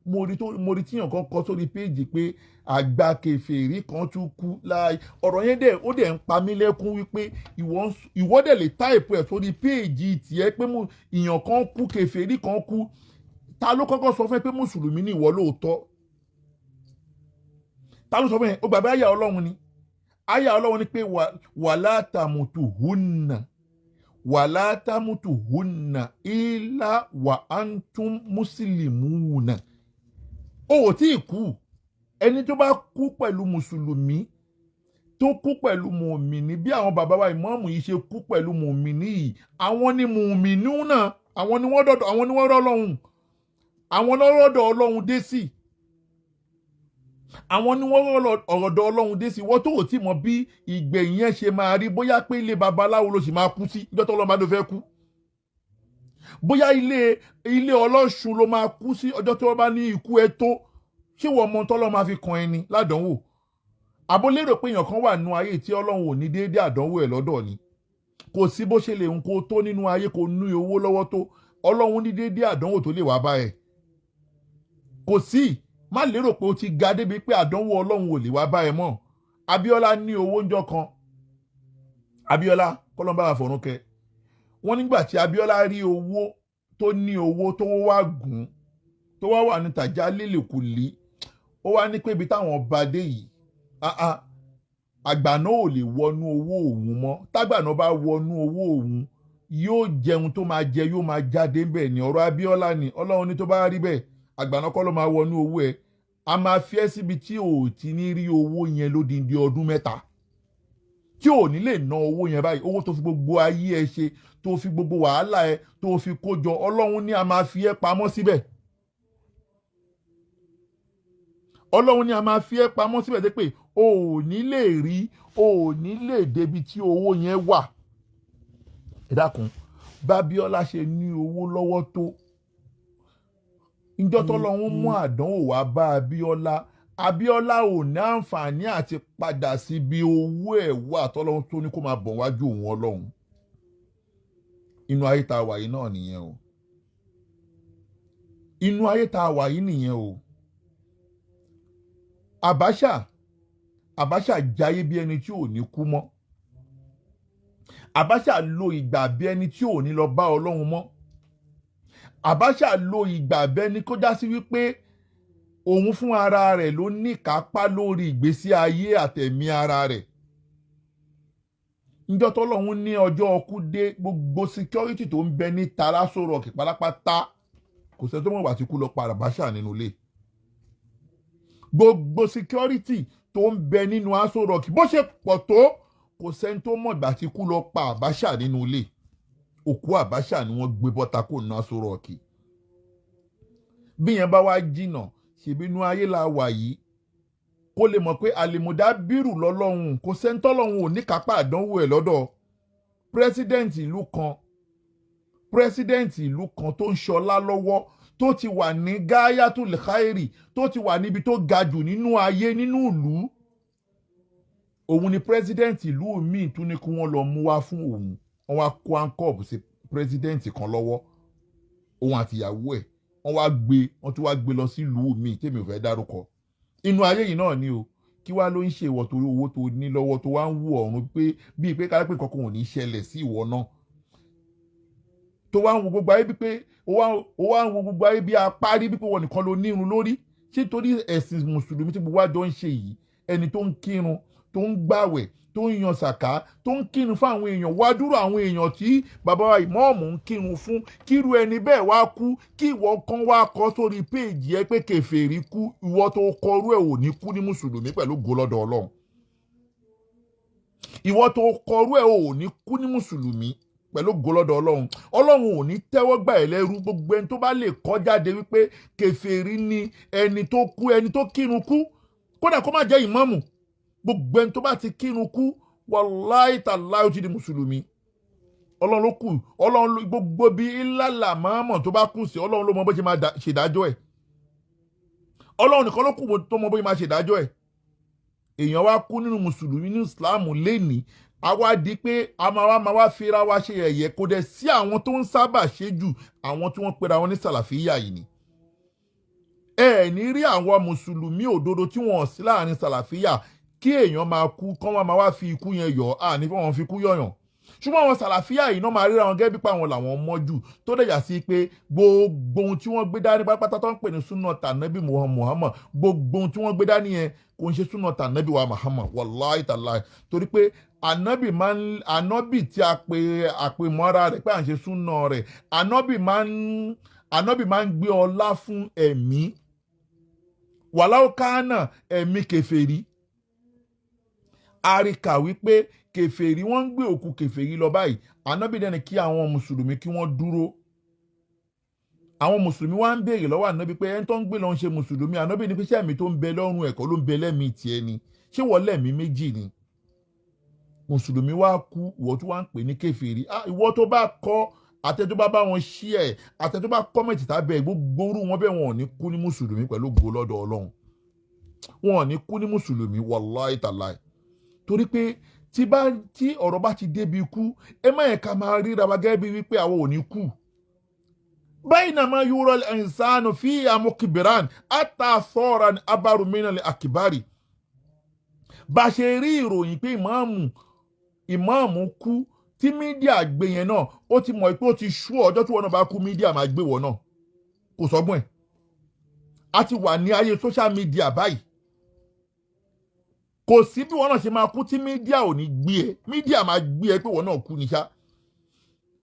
Mo rí tíyàn kan kọ sórí péèjì pé àgbà kèfèrí kan tún kú láàyè. Ọ̀rọ̀ yẹn dẹ̀ ó dẹ̀ ń pa mí lẹ́kún wípé ìwọ dẹ̀ lè táìpù ẹ̀ sórí péèjì tiẹ̀ pé ìyàn kan kú, kèfèrí kan kú. Ta ló kọ́kọ́ sọ fún ẹ pé mùsùlùmí ni ìwọ lóòótọ́? Ta ló sọ fún ẹ? Ó gbàgbé àyà Ọlọ́run ni. Àyà Ọlọ́run ni pé wàlá tàmùtù hùnà, wàlá tàmùtù hùnà ilà wà antum mùsùlùmùnà. O ò tí ì kú. Ẹni tó bá kú pẹ̀lú mùsùlùmí, tó kú pẹ̀lú mùmìnì, bí àwọn bàbá wa ìmọ̀ọ́mù yìí ṣe kú pẹ̀lú mùmìnì yìí, àwọn ni mùmìnì náà, àwọn ni wọ́n dọ̀dọ̀, àwọn ni wọ́n rọ́ Ọlọ́run, àwọn lọ́rọ̀dọ̀ Ọlọ́run dé sí, àwọn ni wọ́n rọ̀dọ̀ Ọlọ́run dé sí. Wọ́n tó ò tí mọ̀ bí ìgbẹ̀yìn yẹn ṣe máa rí, bóyá pé ilé babaláwo ló sì máa kú sí ìjọ́ tó Ọlọ́run bá ló fẹ́ kú, bóyá ilé ọlọ́ṣun ló máa kú sí ọjọ́ tí wọ́n bá ní ikú ẹ tó. Ṣé wọ́n mọ tọ́lọ́ máa fi kan ẹni ládánwò? Àbó lérò pé èèyàn kan wà nínú ayé tí Ọlọ́run ò ní déédéé àdánwò ẹ̀ lọ́dọ̀ ni? Kò sí bó ṣe lè ń kó tó nínú ayé, kò ní owó lọ́wọ́ tó, Ọlọ́run ní déédéé àdánwò tó lè wá bá ẹ. Kò sí, má lérò pé o ti ga débi pé àdánwò Ọlọ́run ò lè wá bá ẹ mọ́. Abíọ́lá ní owó ńjọ́ kan, Abíọ́lá kọ́lọ́mbà àfọ̀rún kẹ. Wọ́n nígbà tí Abíọ́lá rí owó tó ní owó tó wá gùn tó wá wà ní tàjà lílìkùlì, ó wá ní pé ibi táwọn bá dé yìí, àgbàná ò lè wọnú owó òun mọ́. Tágbàná bá wọnú owó òun, yóò jẹun tó máa jẹ, yóò máa jáde ńbẹ̀ ní ọ̀rọ̀ Abíọ́lá ni. Ọlọ́run ní tó bá rí bẹ́ẹ̀, àgbàná kọ́ ló máa wọnú owó ẹ̀, a máa fi ẹ́ síbi tí ò ti ní rí owó yẹn lódindi ọdún 3, tí ò ní lè ná owó yẹn báyìí. Owó tó fi gbogbo ayé ẹ ṣe, tó fi gbogbo wàhálà ẹ tó fi kó jọ, Ọlọ́run ní a máa fi ẹ́ pamọ́ síbẹ̀. Ọlọ́run ní a máa fi ẹ́ pamọ́ síbẹ̀ dé pé o ò ní lè rí, o ò ní lè débi tí owó yẹn wà. Ẹ dákun, bábíọ́lá ṣe ní owó lọ́wọ́ tó, ìjọ tọ́lọ́run mú àdánwò wá bá Abíọ́lá, Abíọ́lá ò ní àǹfààní àti padà síbi owó ẹ̀ wà tọ́lọ́run tó ní kó máa bọ̀ wájú òun Ọlọ́run. Inú ayé tá a wà yìí náà nìyẹn o. Inú ayé tá a wà yìí nìyẹn o. Abacha jayé bí ẹni tí ò ní kú mọ́. Abacha lo ìgbà bí ẹni tí ò ní lọ bá Ọlọ́run mọ́. Abacha lo ìgbà bí ẹni kó já sí wípé òun fún ara rẹ̀ ló ní kápá lórí ìgbésí ayé àtẹ̀mí ara rẹ̀. Njọ́ tọ́lọ́hún ní ọjọ́ ọkú dé, gbogbo security tó ń bẹ ní Aso Rock pátápátá, kò sẹ́ni tó mọ̀ wá ti kú lọ pa Abacha nínú ilé. Gbogbo security tó ń bẹ nínú Aso Rock bó ṣe pọ̀ tó, kò sẹ́ni tó mọ̀ gbà tí kú lọ pa Abacha nínú ilé. Òkú Abacha ni wọ́n gbé bọ́ta kó nínú Aso Rock. Bí yẹn bá wá jìnnà, ṣèbí inú ayé la wà yìí, kó lè mọ̀ pé àlèmọ̀dá bírù lọ́lọ́run, kò sẹ́ńtọ́lọ́run ò ní kápá àdánwò ẹ̀ lọ́dọ̀. Pírẹ́sídẹ̀ǹtì ìlú kan tó ń ṣọlá lọ́wọ́, tó ti wà ní Gayatul Khairi, tó ti wà níbi tó ga jù nínú ayé nínú ìlú, òun ni pírẹ́sídẹ̀ǹtì ìlú míì tún ní kí wọ́n lọ mú wá fún òun. Wọ́n wá kó ankọ́ọ̀bù sí pírẹ́sídẹ̀ǹtì kan lọ́wọ́, òun àtìyàwó ẹ̀, wọ́n wá gbé, wọ́n tún wá gbé lọ sí ìlú míì tèmi ò fẹ́ dárúkọ. Inú ayé yìí náà ni o. Kí wá ló ń ṣe ìwọ torí owó tó ní lọ́wọ́ tó wá ń wú ọ̀run pé bíi pé kárápẹ́ kankan ò ní ṣẹlẹ̀ sí ìwọ náà, tó wá ń wo gbogbo ayé bíi pé ó wá ń wo gbogbo ayé bíi apárí, bíi pé wọn nìkan ló nírun lórí. Ṣé torí ẹ̀sìn mùsùlùmí tí gbogbo wa jọ ń ṣe yìí, ẹni tó ń kírun, tó ń gbàwẹ̀, tó ń yan sàká, tó ń kírun fún àwọn èèyàn, wá dúró àwọn èèyàn tí bàbá wa ìmọ̀ọ́mù ń kírun fún, kírú ẹni bẹ́ẹ̀ wá kú, kí ìwọ kan wá kọ sórí péèjì ẹ pé kèfèrí kú, ìwọ tó kọrú ẹ ò ní kú ní mùsùlùmí pẹ̀lú ògo lọ́dọ̀ Ọlọ́run. Ìwọ tó kọrú ẹ ò ní kú ní mùsùlùmí pẹ̀lú ògo lọ́dọ̀ Ọlọ́run. Ọlọ́run ò ní tẹ́wọ́ gbà ẹ́ lẹ́rú. Gbogbo ẹni tó bá lè kọ́ jáde wípé kèfèrí ni ẹni tó kú, ẹni tó kírun kú, kódà kó má jẹ́ ìmáàmù, gbogbo ẹni tó bá ti kírun kú, wàláì tàláì ó ti di mùsùlùmí. Ọlọ́run ló kù, Ọlọ́run gbogbo bí ìlàlà mọ́mọ́ tó bá kù sí, Ọlọ́run ló mọ bó ṣe máa ṣèdájọ́ ẹ̀. Ọlọ́run nìkan ló kù tó mọ bó ṣe máa ṣèdájọ́ ẹ̀. Èèyàn wá kú nínú mùsùlùmí ní ìsìláàmù lénìí, a wá di pé a máa wá fira wa ṣe ẹ̀yẹ. Kò dẹ̀ sí àwọn tó ń sábà ṣe jù àwọn tí wọ́n pera wọn ní sàlàfíà yìí ni. Ẹ ní rí àwọn mùsùlùmí òdodo tí wọ́n sí láàrin sàlàfíà kí èèyàn máa kú kán wá máa wá fi ikú yẹn yọ̀, á ní wọ́n fi ikú yọ̀yàn. Ṣùgbọ́n àwọn sàlàfíà yìí náà máa ríra wọn gẹ́gẹ́ bí pa àwọn làwọn mọ́ jù, tó dẹ̀yà sí pé gbogbo ohun tí wọ́n gbé dání pátápátá tó ń pè ní súnà tànàbí Muhammad, gbogbo ohun tí wọ́n gbé dání yẹn kò ń ṣe súnà tànàbí wa Muhammad, wàláì tàláì. Torí pé ànábì tí a pè àpèmọ́ra rẹ̀ pé à ń ṣe súnà rẹ̀, ànábì máa ń gbé ọlá fún ẹ̀mí, wàláwó kánà ẹ̀mí kèfèrí. Àríkà wípé kèfèrí, wọ́n ń gbé òkú kèfèrí lọ báyìí, ànábì dẹ́ni kí àwọn mùsùlùmí kí wọ́n dúró. Àwọn mùsùlùmí wá ń béèrè lọ́wọ́ ànábì pé ẹni tó ń gbé lọ ń ṣe mùsùlùmí. Ànábì ní pé ṣé ẹ̀mí tó ń bẹ lọ́rùn ẹ̀kọ́ ló ń bẹ lẹ́mìí tiẹ̀ ni, ṣé wọ́n lẹ́mìí méjì ni? Mùsùlùmí wá kú, ìwọ tó wá ń pè ní kèfèrí. Ìwọ tó bá kọ́, àtẹ tó bá bá wọn ṣí ẹ̀, àtẹ tó bá kọ́mẹ̀tì tábẹ́, gbogbo orú wọn bẹ́ẹ̀ wọn ò ní kú ní mùsùlùmí pẹ̀lú ògo lọ́dọ̀ Ọlọ́run. Wọn ò ní kú ní mùsùlùmí, wàláì tàláì. Torí pé tí ọ̀rọ̀ bá ti débi ikú, ẹ má yẹ ká máa ríra wa gẹ́gẹ́ bí wípé àwọn ò ní kú. Báyìí máa yúrọ ìsánù fi àmúkìbìrán àtàfọ́ra abárùmínà àkìbárì. Bá ṣe rí ìròyìn pé Ìmáàmù kú tí media gbé yẹn náà, ó ti mọ̀ pé ó ti ṣú ọjọ́ tí wọn náà bá kú, media máa gbé wọn náà. Kò sọ́gbọ́n ẹ̀. A ti wà ní ayé social media báyìí. Kò sí bí wọn náà ṣe máa kú tí media ò ní gbé ẹ. Media máa gbé ẹ pé wọn náà kú ní ṣá.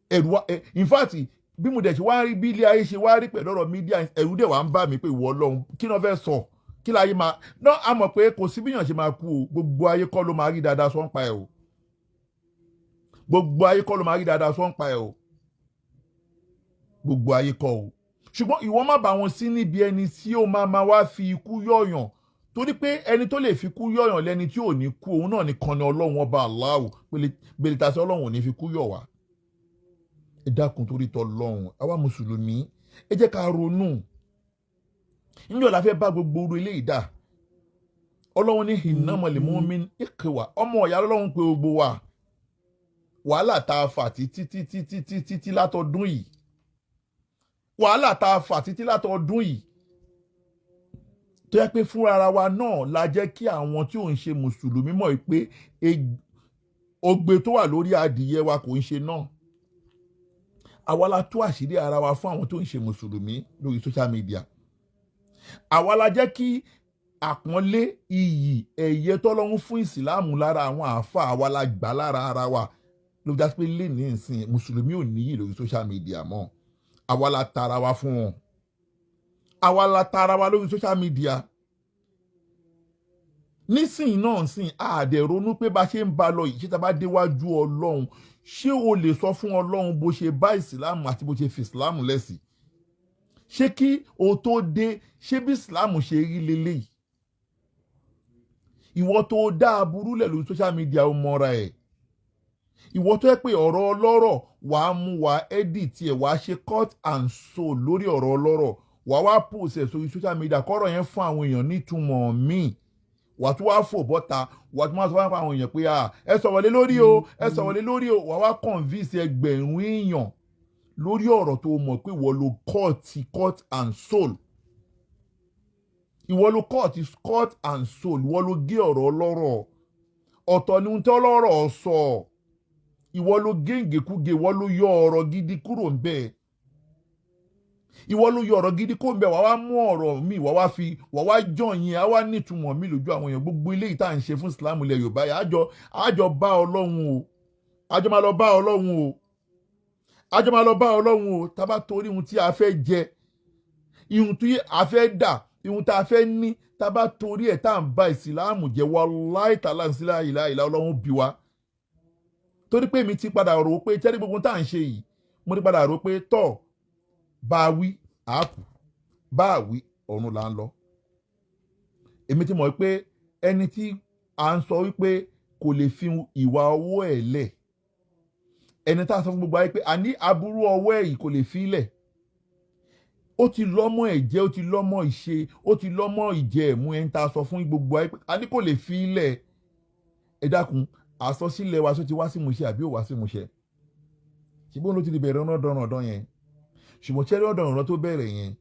Ẹ̀rù wa, in fact, bí mo dẹ̀ ṣe wá rí bí ilé ayé ṣe wá rí pẹ̀lú ọ̀rọ̀ media, ẹ̀rù dẹ̀ wá ń bà mí pé, ìwọ Ọlọ́run, kí náà fẹ́ sọ? Kí láyé máa náà? A mọ̀ pé kò sí bíyàn ṣe máa kú o. Gbogbo ayé kọ́ ló máa rí dáadáa sọ ń pa ẹ̀ o. Gbogbo ayé kọ́ ló máa rí dáadáa sọ ń pa ẹ̀ o. Gbogbo ayé kọ́ o. Ṣùgbọ́n ìwọ má bá wọn sí níbi ẹni tí ó máa máa wá fi ikú yọ̀yàn, torí pé ẹni tó lè fi ikú yọ̀yàn lẹ́ni tí ò ní kú. Òun náà nìkan ni Ọlọ́run Ọba Aláwò gbèlítàsí. Ọlọ́run ò ní fi kú yọ̀ wá. Ẹ dákun, torí tọlọ́run, àwa mùsùlùmí, ẹ jẹ́ ká ronú. Níjọ́ la fẹ́ bá gbogbo oru eléyìí dà? Ọlọ́run ní innamal mu'min ikhwa, ọmọ ìyá Ọlọ́run pé gbogbo wa. Wàhálà tá a fà títí títí títí títí látọdún yìí, wàhálà tá a fà títí látọdún yìí, tó yẹ pé fúnra wa náà la jẹ́ kí àwọn tí ò ń ṣe mùsùlùmí mọ̀ pé ogbe tó wà lórí adìyẹ wa kò ń ṣe náà. Àwa la tú àṣírí ara wa fún àwọn tó ń ṣe mùsùlùmí lórí social media. Àwa la jẹ́ kí àpọ́nlé, iyì, ẹ̀yẹ tọ́lọ́run fún ìsìláàmù lára àwọn àáfàá, àwa la gbà lára ara wa. Ló fi já sí pé lè ní ìsìn mùsùlùmí ò níyì lórí social media mọ́. Àwa la tara wa fún wọn. Àwa la tara wa lórí social media. Nísìnyí náà sìn àdẹ̀ ronú pé bá ṣe ń ba lọ yìí, ṣé tá a bá déwájú Ọlọ́run, ṣé o lè sọ fún Ọlọ́run bó ṣe bá ìsìláàmù àti bó ṣe fi ìsìláàmù lẹ́sìn? Ṣé kí o tó dé, ṣé bí ìsìláàmù ṣe rí leléyìí? Ìwọ tó dá aburú lẹ̀ lórí social media, ó mọ́ra ẹ̀. Ìwọ tó yẹ pé ọ̀rọ̀ ọlọ́rọ̀ wàá mú, wàá edit ẹ̀, wàá ṣe cut and sew lórí ọ̀rọ̀ ọlọ́rọ̀, wàá wá post ẹ̀ sórí social media, kọ́rọ̀ yẹn fún àwọn èèyàn nítumọ̀ míì, wàá tún wá fò bọ́ta, wàá tún wá sọ fún àwọn èèyàn pé ẹ sọ̀rọ̀ lé lórí o, ẹ sọ̀rọ̀ lé lórí o. Wàá wá convince ẹgbẹ̀rún èèyàn lórí ọ̀rọ̀ tó mọ̀ pé ìwọ ló cut and sew. Ìwọ ló cut and sew. Ìwọ ló gé ọ̀rọ̀ ọlọ́rọ̀. Ọ̀tọ̀ ni ohun tí ọlọ́rọ̀ sọ. Ìwọ ló gé ìgékúgé. Ìwọ ló yọ ọ̀rọ̀ gidi kúrò ńbẹ̀. Ìwọ ló yọ ọ̀rọ̀ gidi kó ńbẹ̀. Wàá wá mú ọ̀rọ̀ mi, wàá wá fi, wàá wá jọ̀ yín, á wá nítumọ̀ mi lójú àwọn èèyàn. Gbogbo ilé yìí tá à ń ṣe fún Islam ilẹ̀ Yorùbá yìí, àjọ bá Ọlọ́run o. Àjọ máa lọ bá Ọlọ́run o. Àjọ máa lọ bá Ọlọ́run o. Tá a bá torí ohun tí a fẹ́ jẹ, ihun tí a fẹ́ dà, ihun tá a fẹ́ ní, tá a bá torí ẹ̀ tá à ń ba ìsìláàmù jẹ́, wallahi ta'ala ìsìlá ìlà ìlà, Ọlọ́run bí wa. Torí pé mi ti padà rò ó pé tẹ́lẹ̀ gbogbo tá à ń ṣe yìí, mo ti padà rò ó pé tọ́ bá a wí àákù, bá a wí ọ̀run là ń lọ. Èmi ti mọ̀ pé ẹni tí à ń sọ wípé kò lè fi ìwà ọwọ́ ẹ̀ lẹ̀, ẹni tá a sọ fún gbogbo ayé pé àní aburú ọwọ́ ẹ̀ yìí kò lè fi lẹ̀, ó ti lọ́mọ ẹ̀jẹ̀, ó ti lọ́mọ ìṣe, ó ti lọ́mọ ìjẹ ẹ̀mú. Ẹni tá a sọ fún gbogbo ayé pé àní kò lè fi lẹ̀, ẹ dákun, àsọsílẹ̀ wa, sọ ti wá sí ìmúṣẹ àbí ò wá sí ìmúṣẹ? Ṣùgbọ́n ló ti di bẹ̀rẹ̀ ọ̀nà yẹn. Ṣùgbọ́n ṣẹ́rí ọ̀dọ̀rọ̀ tó bẹ̀rẹ̀ yẹn,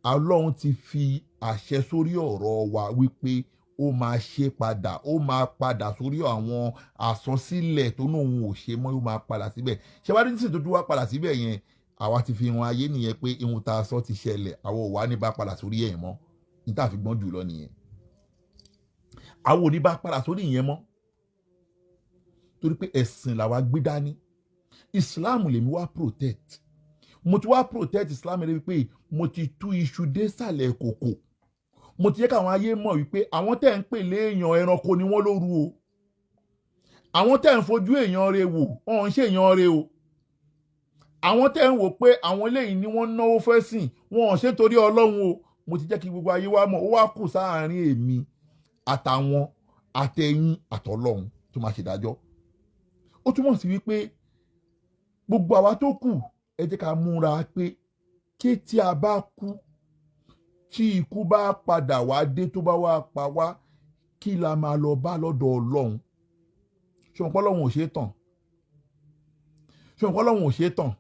Ọlọ́run ti fi àṣẹ sórí ọ̀rọ̀ wa wípé ó máa ṣe padà, ó máa padà sórí àwọn àsọsílẹ̀ tó ní òun ò ṣe mọ́, ó máa padà síbẹ̀. Ṣé wàá ní sísè tó tún wá padà síbẹ̀ yẹn, àwa ti fi hàn ayé nìyẹn pé ihun tá a sọ ti ṣẹlẹ̀. Àwọn ò wá ní bá padà sórí ẹ̀ mọ́. Ní tá a fi gbọ́n jù lọ nìyẹn, àwọn ò ní bá padà sórí ìyẹn mọ́, torí pé ẹ̀sìn làwa gbé dání. Islam lèmi wá protect. Mo ti wá protect Islam rẹ wípé mo ti tú iṣu dé sàlẹ̀ kòkò. Mo ti jẹ́ káwọn ayé mọ̀ wípé àwọn tẹ́ ń pè léèyàn, ẹranko ni wọ́n lóru o. Àwọn tẹ́ ń fojú èèyàn rẹ wò, wọ́n ń ṣe èèyàn rẹ o. Àwọn tẹ́ ń wò pé àwọn eléyìí ni wọ́n náwó fẹ́ sìn, wọn ò ṣe torí Ọlọ́run o. Mo ti jẹ́ kí gbogbo ayé wa mọ̀. Ó wá kù sáàárín èmi àtàwọn àtẹ̀yìn àtọlọ́run tó máa ṣèdájọ́. Ó túmọ̀ sí wípé gbogbo àwa tó kù, ẹ jẹ́ ká múra pé kí tí a bá kú, tí ikú bá padà wá dé, tó bá wá pa wá, kí la máa lọ bá lọ́dọ̀ Ọlọ́run? Ṣùgbọ́n Ọlọ́run ò ṣe é tàn. Ṣùgbọ́n Ọlọ́run ò ṣe é tàn.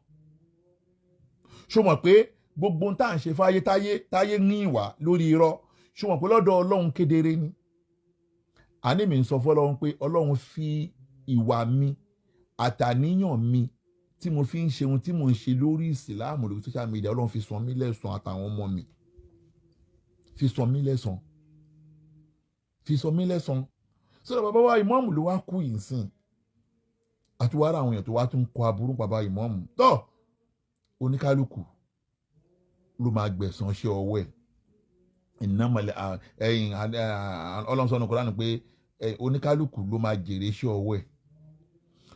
Ṣó mọ̀ pé gbogbo ohun tá à ń ṣe fáyé táyé táyé ní ìwà lórí irọ́, ṣó mọ̀ pé lọ́dọ̀ Ọlọ́run kedere ni? Àní mi ń sọ fọlọ́run pé Ọlọ́run fi ìwà mi àtàníyàn mi tí mo fi ń ṣe ohun tí mo ń ṣe lórí ìsìláàmù lórí social media, Ọlọ́run fi san mí lẹ́san àtàwọn ọmọ mi, fi san mí lẹ́san, fi san mí lẹ́san. Sọ́dọ̀ bàbá wa ìmọ̀ọ́mù ló wá kú yìí sìn, àti wàá ra àwọn èèyàn tó wá tún kọ aburú bàbá ìmọ̀ọ́mù tọ́. Oníkálukú ló máa gbẹ̀san ṣe ọwọ́ ẹ̀. Ìnámọ̀lẹ̀ ẹ̀yìn Ọlọ́run sọ́nù Kùránì pé oníkálukú ló máa jèrè ṣe ọwọ́ ẹ̀.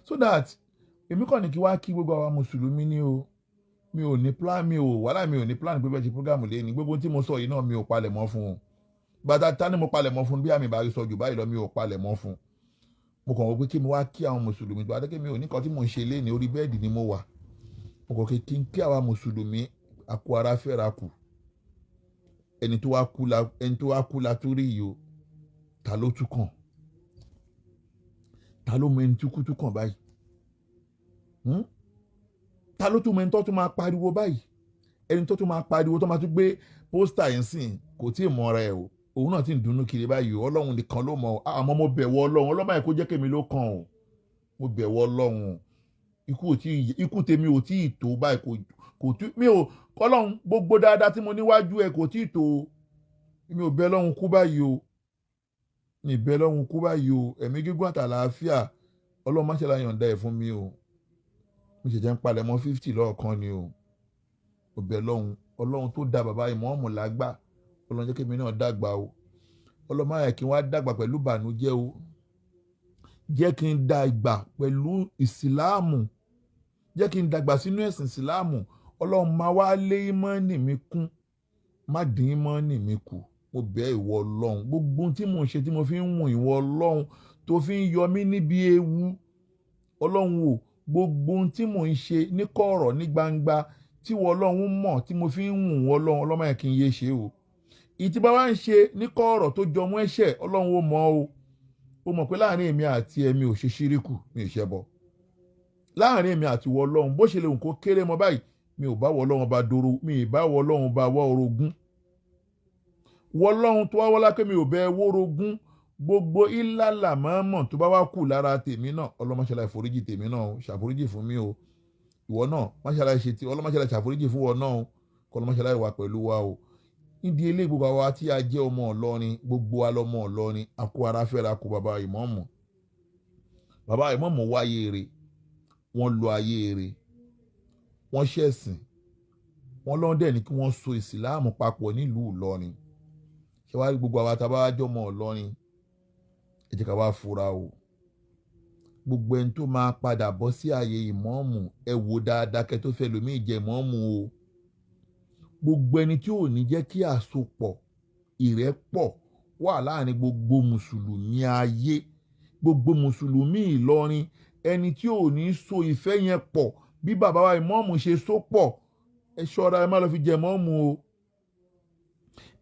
So that èmi kàn ní kí wá kí gbogbo àwa mùsùlùmí ní o. Mi ò ní plan, mi ò wàhálà, mi ò ní plan pé bẹ́ẹ̀ ṣe program lé ní gbogbo tí mo sọ yìí náà, mi ò palẹ̀ mọ́ fún un. Bàtà ta ni mo palẹ̀ mọ́ fún bí àmì ìbárí sọ jù báyìí lọ, mi ò palẹ̀ mọ́ fún un. Mo kàn wọ́n pé kí mi wá kí àwọn mùsùlùmí tó adékè mi ò ní kan tí mò ń ṣe lé ní orí bẹ́ẹ̀dì ni mo wà. Mo kàn kí n kí àwa mùsùlùmí àkó ara fẹ́ra kù. Ẹni tó wá kú la, ẹni tó wá kú la tó rí yìí o, ta ló tún kàn? Ta ló mọ ẹni tí kú tún kàn báyìí? Ta ló tún mọ ẹni tó tún máa pariwo báyìí? Ẹni tó tún máa pariwo tó máa tún gbé pósítà yẹn sìn kò tí ì mọra ẹ o, òun náà ti ń dunnú kiri báyìí o. Ọlọ́run nìkan ló mọ̀ o. Àmọ́ mo bẹ̀wọ̀ Ọlọ́run, Ọlọ́run yẹn kó jẹ́ kémi ló kàn o. Mo bẹ̀wọ̀ Ọlọ́run, ikú ò tí ikú tèmi ò tí ì tó báyìí, kò tí mi ò kọ́lọ́run gbogbo dáadáa tí mo níwájú ẹ kò tí ì tó. Mi ò bẹ̀ Ọlọ́run kú báyìí o, mi bẹ̀ Ọlọ́run kú báyìí o. Ẹ̀mí gígùn àtàlàáfíà, Ọlọ́run má ṣe la yọ̀ǹda ẹ̀ fún mi o. Mo ṣẹ̀ṣẹ̀ ń palẹ̀ mọ́ 50 lọ́ọ̀kan ni o. Mo bẹ̀ Ọlọ́run, Ọlọ́run tó dá bàbá ìmọ̀ọ́mù lágbà, Ọlọ́run jẹ́ kémi náà dàgbà o. Ọlọ́run má yẹ kí n wá dàgbà pẹ̀lú ìbànújẹ́ o, jẹ́ kí n dàgbà pẹ̀lú ìsìláàmù, jẹ́ kí n dàgbà sínú ẹ̀sìn ìsìláàmù. Ọlọ́run máa wá lé ìmọ̀ọ́nì mi kún, má dín ìmọ̀ọ́nì mi kù. Mo bẹ̀ ìwọ Ọlọ́run, gbogbo tí mò ń ṣe tí mo fi ń wùn ìwọ Ọlọ́run tó fi ń yọ mí níbi ewu, Ọlọ́run o, gbogbo tí mò ń ṣe ní kọ̀rọ̀ ní gbangba tí ìwọ Ọlọ́run mọ̀ tí mo fi ń wùn ìwọ Ọlọ́run, Ọlọ́run má yẹ kí n yé ṣe o. Ìtí bá wá ń ṣe ní kọ̀rọ̀ tó jọmọ́ ẹ̀ṣẹ̀, Ọlọ́run ó mọ̀ o. Ó mọ̀ pé láàrin èmi àti ẹ mi ò ṣe ṣíríkù, mi ò ṣẹbọ. Láàrin èmi àti ìwọ Ọlọ́run, bó ṣe lè wù kó kéré mọ́ báyìí, mi ò bá wọ Ọlọ́run bá doro, mi ì bá wọ Ọlọ́run bá wọ́ orogún. Wọ Ọlọ́run tó wá wọ́lá pé mi ò bẹ wórogún, gbogbo ìlàlà mọ́mọ́ tó bá wá kù lára tèmi náà, Ọlọ́run má ṣe láì foríjì tèmi náà o, ṣàforíjì fún mi o. Ìwọ náà má ṣe láì ṣe ti, Ọlọ́run má ṣe láì ṣàforíjì fún wọn náà o, kọ́ Ọlọ́run má ṣe láì wà pẹ̀lú wa o. Nídìí eléyìí, gbogbo àwa tí a jẹ́ ọmọ Ìlọrin, gbogbo wa lọmọ Ìlọrin, a kó ara fẹ́ra kó bàbá ìmọ̀ọ́mù. Bàbá ìmọ̀ọ́mù wáyé eré, wọ́n lo ayé eré, wọ́n ṣẹ̀sìn, wọ́n lọ́n dẹ̀ ní kí wọ́n so ìsìláàmù papọ̀ nílùú Ìlọrin. Ṣé wàá rí gbogbo àwa tá a bá jẹ́ ọmọ Ìlọrin, ẹ jẹ́ ká wá fura o. Gbogbo ẹni tó máa padà bọ́ sí ààyè ìmọ̀ọ́mù, ẹ wò dáadáa kẹ́ tó fẹ́ lòmíì jẹ ìmọ̀ọ́mù o. Gbogbo ẹni tí ò ní jẹ́ kí àsopọ̀ ìrẹ́pọ̀ wà láàrin gbogbo mùsùlùmí ayé, gbogbo mùsùlùmí Ìlọrin, ẹni tí ò ní so ìfẹ́ yẹn pọ̀ bí bàbá wa ìmọ̀ọ́mù ṣe so pọ̀, ẹ ṣọ́ra, ẹ má lọ fi jẹ ìmọ̀ọ́mù o.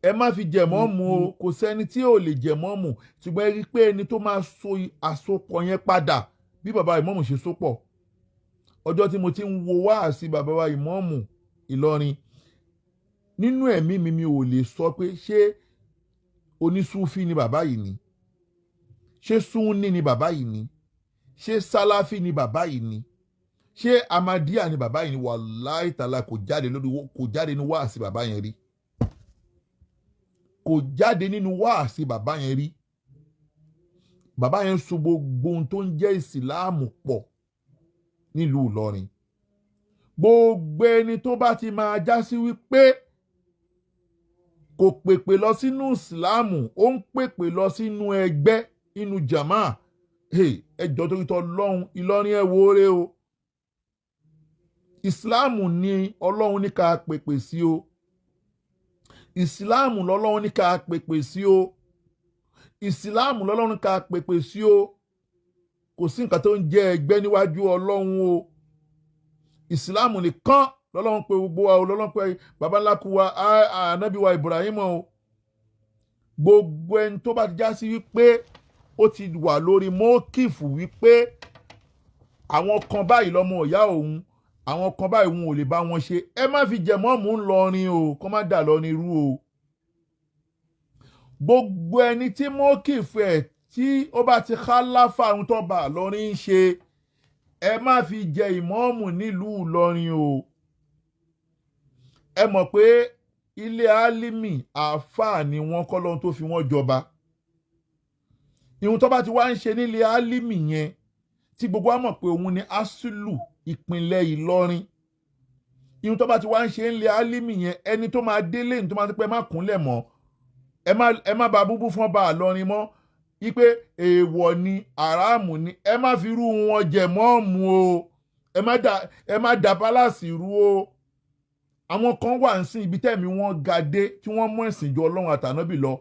Ẹ má fi jẹ ìmọ̀ọ́mù o. Kò sẹ́ni tí ò lè jẹ ìmọ̀ọ́mù, ṣùgbọ́n ẹ rí i pé ẹni tó máa so àsopọ̀ yẹn padà bí bàbá ìmọ̀ọ́mù ṣe so pọ̀. Ọjọ́ tí mo ti ń wo wáàsí bàbá wa ìmọ̀ọ́mù Ìlọrin, nínú ẹ̀mí mi, mi ò lè sọ pé ṣé onísúfí ni bàbá yìí ni, ṣé súnní ni bàbá yìí ni, ṣé sálàfí ni bàbá yìí ni, ṣé amadíà ni bàbá yìí ni. Wàláhì tàlá, kò jáde lórí, kò jáde nínú wáàsí bàbá yẹn rí, kò jáde nínú wáàsí bàbá yẹn rí. Bàbá yẹn so gbogbo ohun tó ń jẹ́ ìsìláàmù pọ̀ nílùú Ìlọrin. Gbogbo ẹni tó bá ti máa já sí wípé kò pèpè lọ sínú ìsìláàmù, ó ń pèpè lọ sínú ẹgbẹ́ inú jàmáà, ẹ jọ̀ọ́ torí tọlọ́hun, Ìlọrin ẹ wo re o. Ìsìláàmù ni Ọlọ́run ní ká pèpè sí o. Ìsìláàmù lọ́lọ́run ní ká pèpè sí o. Ìsìláàmù lọ́lọ́run ní ká pèpè sí o. Kò sí nǹkan tó ń jẹ́ ẹgbẹ́ níwájú Ọlọ́run o. Ìsìláàmù nìkan lọ́lọ́run pé gbogbo wa o, lọ́lọ́run pé baba ńlá kú wa, ànábì wa Ibrahim o. Gbogbo ẹni tó bá ti já sí wípé ó ti wà lórí mọ́kìfù wípé àwọn kan báyìí lọ́mọ ìyá òun, àwọn kan báyìí òun ò lè bá wọn ṣe, ẹ má fi jẹ̀mọ́ọ̀mù ńlọrin o, kọ́ má dà lọ ní irú o. Gbogbo ẹni tí mọ́kìfù ẹ̀ Tí ó bá ti khalafa ohun tó bá Ìlọrin ń ṣe, ẹ má fi jẹ ìmọ̀ọ́mù nílùú Ìlọrin o. Ẹ mọ̀ pé ilé Álímì àáfàá ni wọ́n kọ́ lóhun tó fi wọ́n jọba. Ìhun tó bá ti wá ń ṣe nílé Álímì yẹn, tí gbogbo wa mọ̀ pé òun ni asulu ìpínlẹ̀ Ìlọrin, ìhun tó bá ti wá ń ṣe nílé Álímì yẹn, ẹni tó máa délé ní tó máa ti pẹ́ má kúnlẹ̀ mọ́, ẹ má ba búbú fún ọba Ìlọrin mọ́, wípé èèwọ̀ ni, àràmù ni, ẹ má fi irú wọn jẹ mọ́ọ̀mù o, ẹ má da pálásì rú o. Àwọn kan wà ń sìn ibi tẹ́mi wọ́n ga dé tí wọ́n mú ẹ̀sìn jọ Ọlọ́run àtànábì lọ,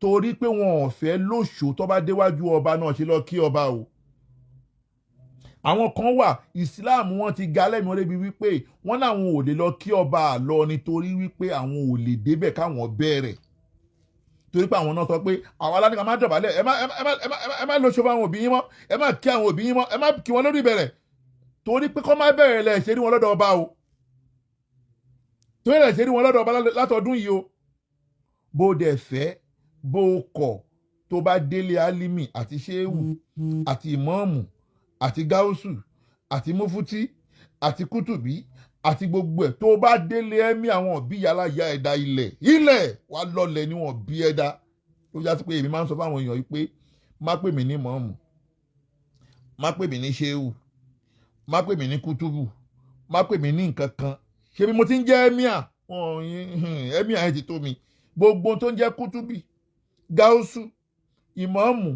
torí pé wọn ò fẹ́ lóṣù tó bá déwájú ọba náà ṣe lọ kí ọba o. Àwọn kan wà, Islam wọn ti ga lẹ́mìí wọn débi wípé wọ́n láwọn ò lè lọ kí ọba àlọ nítorí wípé àwọn ò lè débẹ̀ káwọn bẹ̀rẹ̀, torí pé àwọn náà sọ pé àwọn aládìgbà má dọ̀bálẹ̀, ẹ má lóṣù fún àwọn òbí yín mọ́, ẹ má kí àwọn òbí yín mọ́, ẹ má kí wọn lórí ìbẹ̀rẹ̀, torí pé kọ́ má bẹ̀rẹ̀ lẹ̀ ṣe rí wọn lọ́dọ̀ ọba o, torí lẹ̀ ṣe rí wọn lọ́dọ̀ ọba látọdún yìí o. Bó dẹ̀ fẹ́ bó kọ̀, tó bá délé Álímì àti ṣéwù àti ìmọ̀ọ́mù àti gáúsù àti múfútí àti kútùbí àti gbogbo ẹ̀, tó bá délé ẹ̀mí àwọn òbí yàrá ya ẹ̀dá ilẹ̀ ilẹ̀ wà lọ́lẹ̀ níwọ̀n bí ẹ̀dá. Ó yá sí pé èmi máa ń sọ fáwọn èèyàn yìí pé má pè mí ní mọ̀ọ́mù, má pè mí ní ṣéwù, má pè mí ní kútùbù, má pè mí ní nǹkan kan. Ṣé bí mo ti ń jẹ́ ẹ́míà, ẹ́míà ẹ̀ ti tó mi. Gbogbo tó ń jẹ́ kútùbí, gáúsù, ìmọ̀ọ́mù,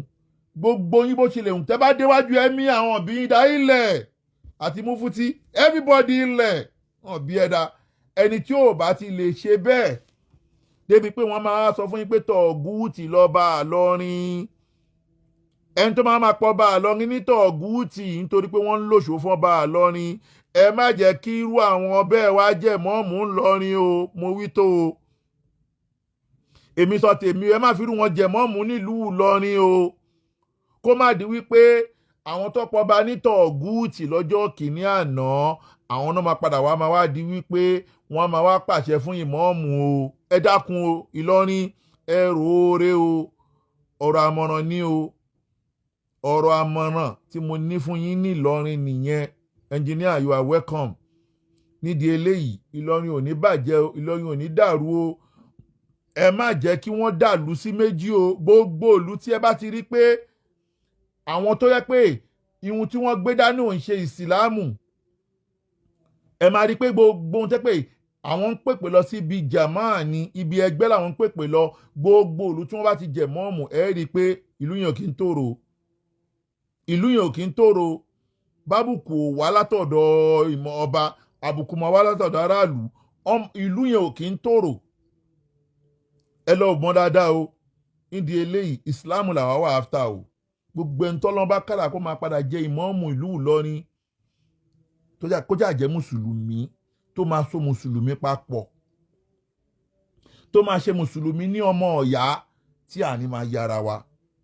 gbogbo yín bó ṣe lè hùn, tẹ́ bá déwájú ẹ̀mí àwọn òbí yín dá ilẹ̀ àti múfútí, everybody ilẹ̀ wọn bí ẹ̀dá. Ẹni tí ò bá ti lè ṣe bẹ́ẹ̀ débi pé wọ́n máa sọ fún yín pé tọ̀gúùtì lọ́ba Ìlọrin, ẹni tó máa pọ̀ bá Ìlọrin ní tọ̀gúùtì nítorí pé wọ́n ń lòṣó fún ọba Ìlọrin, ẹ má jẹ́ kí irú àwọn bẹ́ẹ̀ wá jẹ́ mọ́ọ̀mù ńlọrin o. Mo wí tó o, èmi sọ tèmi, ẹ má fi irú wọn jẹ mọ́ọ̀mù nílùú Ìlọrin o. Kó má di wípé àwọn tó pọba ní tọ̀gúùtì lọ́jọ́ kìíní àná, àwọn náà máa padà wá máa wá di wípé wọ́n máa wá pàṣẹ fún ìmọ̀ọ́mù o. Ẹ dákun o, Ìlọrin, ẹ rò ó rè o, ọ̀rọ̀ àmọ̀ràn ni o, ọ̀rọ̀ àmọ̀ràn tí mo ní fún yín ní Ìlọrin nìyẹn. Engineer, you are welcome. Nídìí eléyìí, Ìlọrin ò ní bàjẹ́ o, Ìlọrin ò ní dàrú o. Ẹ má jẹ́ kí wọ́n dàlú sí méjì o. Gbogbo ìlú tí ẹ bá ti rí pé àwọn tó yẹ pé ihun tí wọ́n gbé dání ò ń ṣe ìsìláàmù, ẹ máa rí i pé gbogbo ohun tẹ́ pé àwọn ń pèpè lọ sí ibi jàmáà ni, ibi ẹgbẹ́ làwọn ń pèpè lọ, gbogbo ìlú tí wọ́n bá ti jẹ̀ mọ́ọ̀mù, ẹ rí i pé ìlú yẹn ò kí ń tòrò, ìlú yẹn ò kí ń tòrò. Bábùkù ò wá látọ̀dọ̀ ìmọ̀ ọba, àbùkù máa wá látọ̀dọ̀ aráàlú, ìlú yẹn ò kí ń tòrò. Ẹ lọ mọ̀ dáadáa o. Nídìí eléyìí, ìsìláàmù làwa wà áfítà o. Gbogbo ẹni tọ́lọ́n bá kàrà kó máa padà jẹ ìmọ̀ọ́mù ìlú Ìlọrin, kó jà jẹ́ mùsùlùmí tó máa so mùsùlùmí papọ̀, tó máa ṣe mùsùlùmí ní ọmọ ọ̀yá tí àní máa yára wa,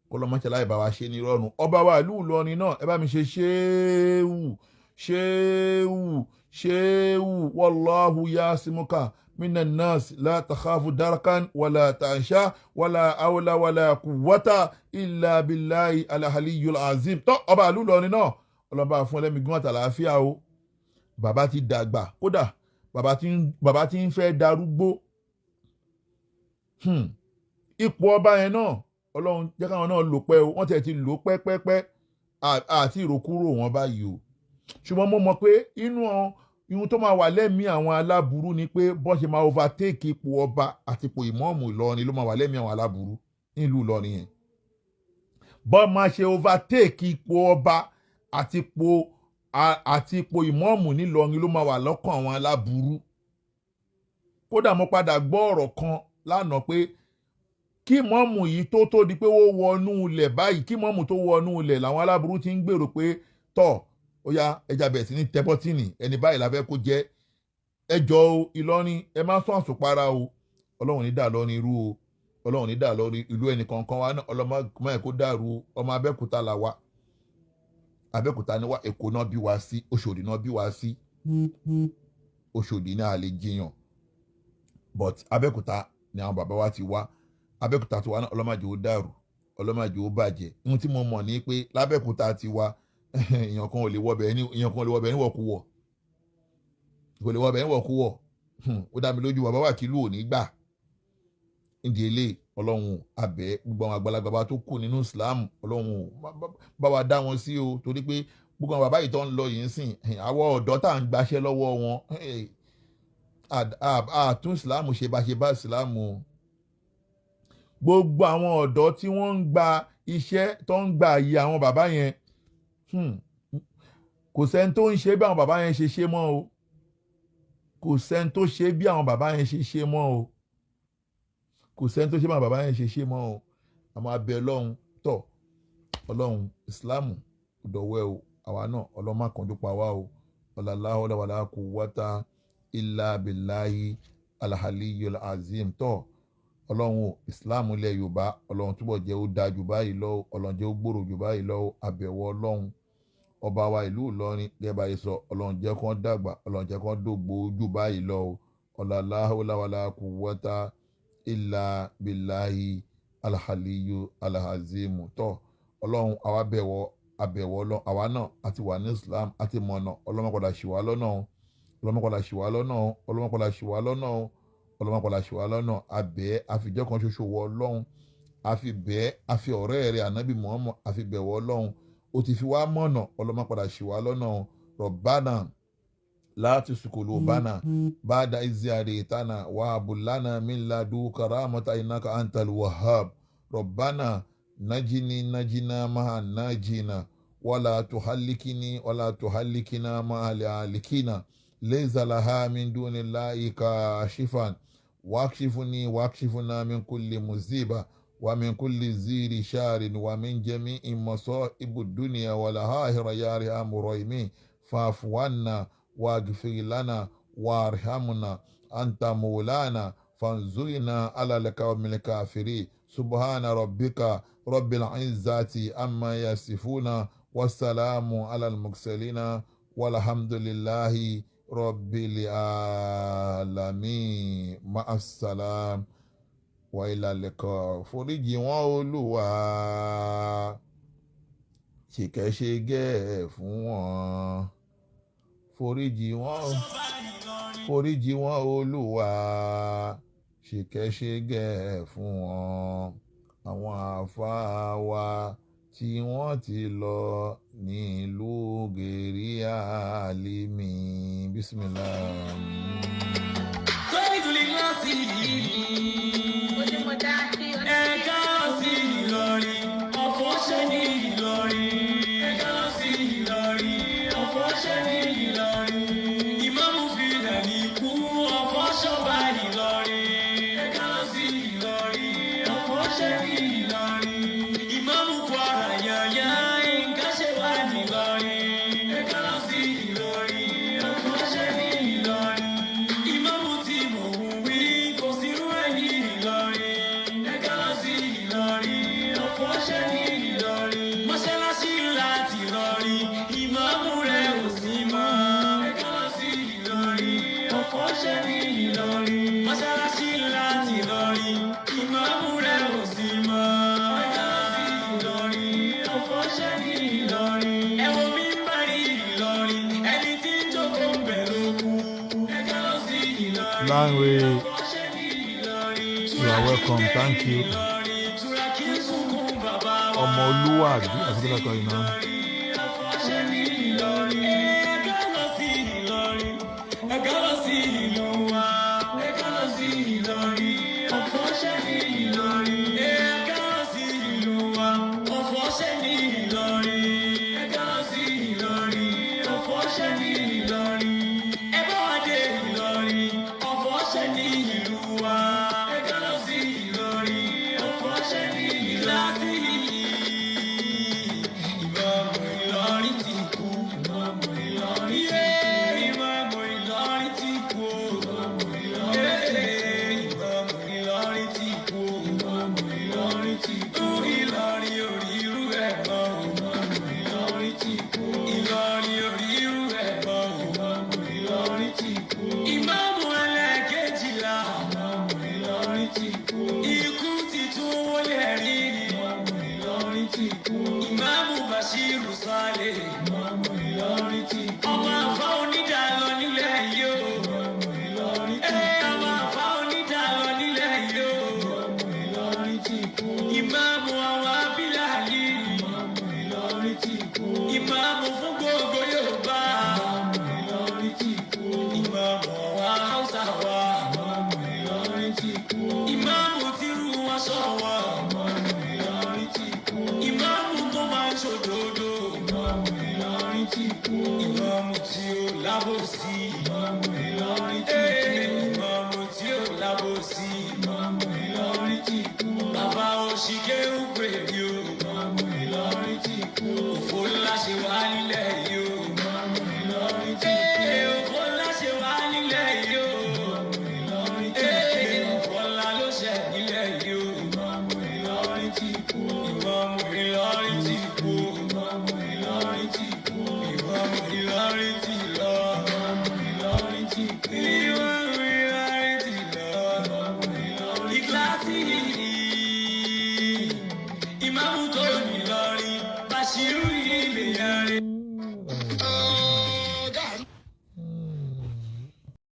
kọlọ́mọṣẹ́ láì bá wa ṣe ní rọrùn. Ọba wa ìlú Ìlọrin náà, ẹ bá mi ṣe ṣéwù ṣéwù ṣéwù, wallahu yasimuka minan nas la takhafu darakan wala tansha wala awla wala quwwata illa billahi alhaliyul azim. Tó ọba ìlú Ìlọrin náà, ọlọ́ba fún ẹlẹ́mìí gún àtàlàáfíà o. Bàbá ti dàgbà, kódà bàbá ti ń fẹ́ darúgbó. Ipò ọba yẹn náà, Ọlọ́run jẹ́ káwọn náà lò pẹ́ o, wọ́n tiẹ̀ ti lò pẹ́pẹ́pẹ́ àti ìrókúrò wọn báyìí o. Ṣùgbọ́n mo mọ̀ pé inú ihun tó máa wà lẹ́mìí àwọn aláburú ni pé bọ́n ṣe máa overtake ipò ọba àti ipò ìmọ̀ọ́mù Ìlọrin ló máa wà lẹ́mìí àwọn aláburú nílùú Ìlọrin yẹn. Bọ́n máa ṣe overtake ipò ọba àti ipò ìmọ̀ọ́mù nílọrin ló máa wà lọ́kàn àwọn aláburú. Kódà mo padà gbọ́ ọ̀rọ̀ kan lánàá pé kí mọ́ọ̀mù yìí tó di pé ó wọnú ilẹ̀ báyìí, kí mọ́ọ̀mù tó wọnú ilẹ̀ làwọn aláburú ti ń gbèrò pé tọ̀ ó yá ẹja bẹ̀rẹ̀ sí ní tẹ́bọ́tìnì, ẹni báyìí la fẹ́ kó jẹ́. Ẹ jọ o Ìlọrin, ẹ má sún àsùnpara o. Ọlọ́run ní dà lọ́rin irú o, Ọlọ́run ní dà lọ́rin ìlú ẹnì kọ̀ọ̀kan wa náà, ọlọ́mọ ẹ̀ kó dàrú o. Ọmọ Abẹ́òkúta là wa, Abẹ́òkúta ni wá, Èkó náà bí wa sí, Òṣòdì náà bí wa sí, Òṣòdì náà lè jiyàn, but Abẹ́òkúta ni àwọn bàbá wa ti wá. Abẹ́òkúta ti wá náà, ọlọ́mọdé ó dàrú. Ọlọ́màjò ó bàjẹ́. Ohun tí mo mọ̀ ní pé lábẹ́òkúta ti wa, èèyàn kan ò lè wọbẹ̀ ní, èèyàn kan ò lè wọbẹ̀ níwọ̀kuwọ̀, kò lè wọbẹ̀ níwọ̀kuwọ̀. Ó dá mi lójú, bàbá wàkìlú ò ní gbà. Nídìí eléyìí, Ọlọ́run, abẹ́ gbogbo àwọn àgbàlagbà bá tó kù nínú Islam, Ọlọ́run bá wa dá wọn sí o, torí pé gbogbo àwọn bàbá yìí tó ń lọ yìí ń sìn, àwọn ọ̀dọ́ tá à ń gbaṣẹ́ lọ́wọ́ wọn, àtún Islam ṣe bá ṣe bá Islam o. Gbogbo àwọn ọ̀dọ́ tí wọ́n ń gba iṣẹ́ tó ń gba àyè àwọn bàbá yẹn, kò sẹ́ni tó ń ṣe bí àwọn bàbá yẹn ṣe ṣe mọ́ o. Kò sẹ́ni tó ṣe bí àwọn bàbá yẹn ṣe ṣe mọ́ o. Kò sẹ́ni tó ṣe bí àwọn bàbá yẹn ṣe ṣe mọ́ o. Àmọ́ abẹ́ Ọlọ́run tọ̀, Ọlọ́run, Ìsìláàmù dọ̀wẹ́ o, àwa náà Ọlọ́run má kánjú pa wá o. Ọ̀làlá ọ̀làwàlà kò wáta ilà bìláyì alhaliyul azim. Tọ̀, Ọlọ́run o, Ìsìláàmù ilẹ̀ Yorùbá, Ọlọ́run túbọ̀ jẹ́ ó dáa jù báyìí lọ, Ọlọ́run jẹ́ ó gbòòrò jù báyìí lọ. Àbẹ̀wò Ọlọ́run ọba wa ìlú Ìlọrin, gẹ́gẹ́ báyìí sọ, Ọlọ́run jẹ́ kán dàgbà, Ọlọ́run jẹ́ kán dògbò jù báyìí lọ. Ọ̀làlá ọ̀làwàlà kò wáta ilà bìláyì alhaliyu alhazimu. Tọ́, Ọlọ́run, àwa bẹ̀wọ̀, àbẹ̀wọ̀ Ọlọ́run, àwa náà àti wà ní Islam àti mọ̀nà. Ọlọ́run má padà ṣì wá lọ́nà o. Ọlọ́run má padà ṣì wá lọ́nà o. Ọlọ́run má padà ṣì wá lọ́nà o. Ọlọ́run má padà ṣì wá lọ́nà. Àbẹ̀ àfijọ́ kan ṣoṣo wọ Ọlọ́run, àfi bẹ́ẹ̀, àfi ọ̀rẹ́ rẹ̀ Ànábì Muhammad, àfi bẹ̀wọ̀ Ọlọ́run, ó ti fi wá mọ̀nà. Ọlọ́run má padà ṣì wá lọ́nà o. Rọ̀bánà láti sùkòlù bánà báda ìzí àrètánà wà bùlánà míládù karamata innaka antal wahhab. Rọ̀bánà najini najina maha najina wala tuhallikini wala tuhallikina maha lihalikina laysa laha min dunillahi kashifan wakshifuni wakshifuna min kulli musiba wa min kulli ziri sharin wa min jami'i masaibu dunya wal akhirah ya arhamar rahimin fa'fu anna waghfir lana warhamna anta maulana fanzurna ala alqawmil kafirin. Subhana rabbika rabbil izzati amma yasifuna wassalamu ala al-mursalina walhamdulillahi rabbil alamin. Ma'assalam wa ila liqa. Foríjì wọn Olúwa, ṣìkẹ́ṣẹgẹ́ fún wọn. Foríjì wọn, foríjì wọn Olúwa, ṣìkẹ́ṣẹgẹ́ fún wọn. Àwọn àáfàá wa tí wọ́n ti lọ nílùú gèrè àlìmí. Bismillah. Ẹ̀ka sí Ìlọrin, ọ̀fọ̀ ṣẹ́ ní Ìlọrin. Ẹ̀ka sí Ìlọrin, ọ̀fọ̀ ṣẹ́ ní Ìlọrin. Ìmáàmù Fìlàní kú, ọ̀fọ̀ ṣọba Ìlọrin. Ẹ̀ka sí Ìlọrin, ọ̀fọ̀ ṣẹ́ ní Ìlọrin. Ìmáàmù Kwara yàyà, nǹkan ṣe wá ní Ìlọrin. Ẹ̀ka sí Ìlọrin, ọ̀fọ̀ ṣẹ́ ní Ìlọrin. Ìmáàmù tí mò ń wí, kò sí irú ẹ̀ ní Ìlọrin. Ẹ̀ka sí Ìlọrin, ọ̀fọ̀ ṣẹ́ ní Ìlọrin. Mọ́ṣáláṣí ńlá ti Ìlọrin, ìmáàmù rẹ̀ ò sí mọ́. Ẹ̀ka sí Ìlọrin, ọ̀fọ̀ ṣẹ́ ní Ìlọrin. Mọ́ṣáláṣí ńlá ti Ìlọrin, ìmáàmù rẹ̀ ò sí mọ́. Ẹ̀ka sí Ìlọrin, ọ̀fọ̀ ṣẹ́ ní Ìlọrin. Ẹ wo mímbàrí Ìlọrin, ẹni tí ń jókòó ń bẹ̀ ló kú. Ẹ̀ka sí Ìlọrin, Lanre, ọ̀fọ̀ ṣẹ́ ní Ìlọrin. you are welcome. Thank you. Ọmọ Olúwàbí àti kí lọ́kọ̀ iná. Ìlọrin. Sálẹ̀. Ìmáàmù Ìlọrin ti kú. Ọmọ àfa onídàá lọ nílẹ̀ yìí o. Ìmáàmù Ìlọrin ti kú. Ọmọ àfa onídàá lọ nílẹ̀ yìí o. Ìmáàmù Ìlọrin ti kú. Ìmáàmù àwọn Fúlàní. Ìmáàmù Ìlọrin ti kú. Ìmáàmù fún gbogbo Yorùbá. Ìmáàmù Ìlọrin ti kú. Ìmáàmù àwọn Haúsá wa. Ìmáàmù Ìlọrin ti kú. Ìmáàmù tírú wọn sọ wọn. Ìmáàmù Ìlọrin ti kú. Ìmáàmù tó máa ń ṣòdodo. Ìmáàmù Ìlọrin ti kú. Ìmáàmù tí ó lábòsí. Ìmáàmù Ìlọrin ti kú. Ìmáàmù tí ó lábòsí. Ìmáàmù Ìlọrin ti kú. Bàbá òṣìkẹ́ ń pè mí o. Ìmáàmù Ìlọrin ti kú. Òfò ńlá ṣe wá nílẹ̀ yìí o. Ìmáàmù Ìlọrin ti kú. Òfò ńlá ṣe wá nílẹ̀ yìí o. Ìmáàmù Ìlọrin ti kú. Òfò ńlá ló ṣe nílẹ̀ yìí o. Ìmáàmù Ìlọrin ti kú. Ìmáàmù Ìlọrin ti kú. Ìmáàmù Ìlọrin ti kú. Ìmáàmù Ìlọrin ti lọ. Ìmáàmù Ìlọrin ti kú. Ìmáàmù Ìlọrin ti lọ. Ìmáàmù Ìlọrin ìkíláàsì ìmáàmù tó ní Ìlọrin Bàṣírù ilé yẹrin.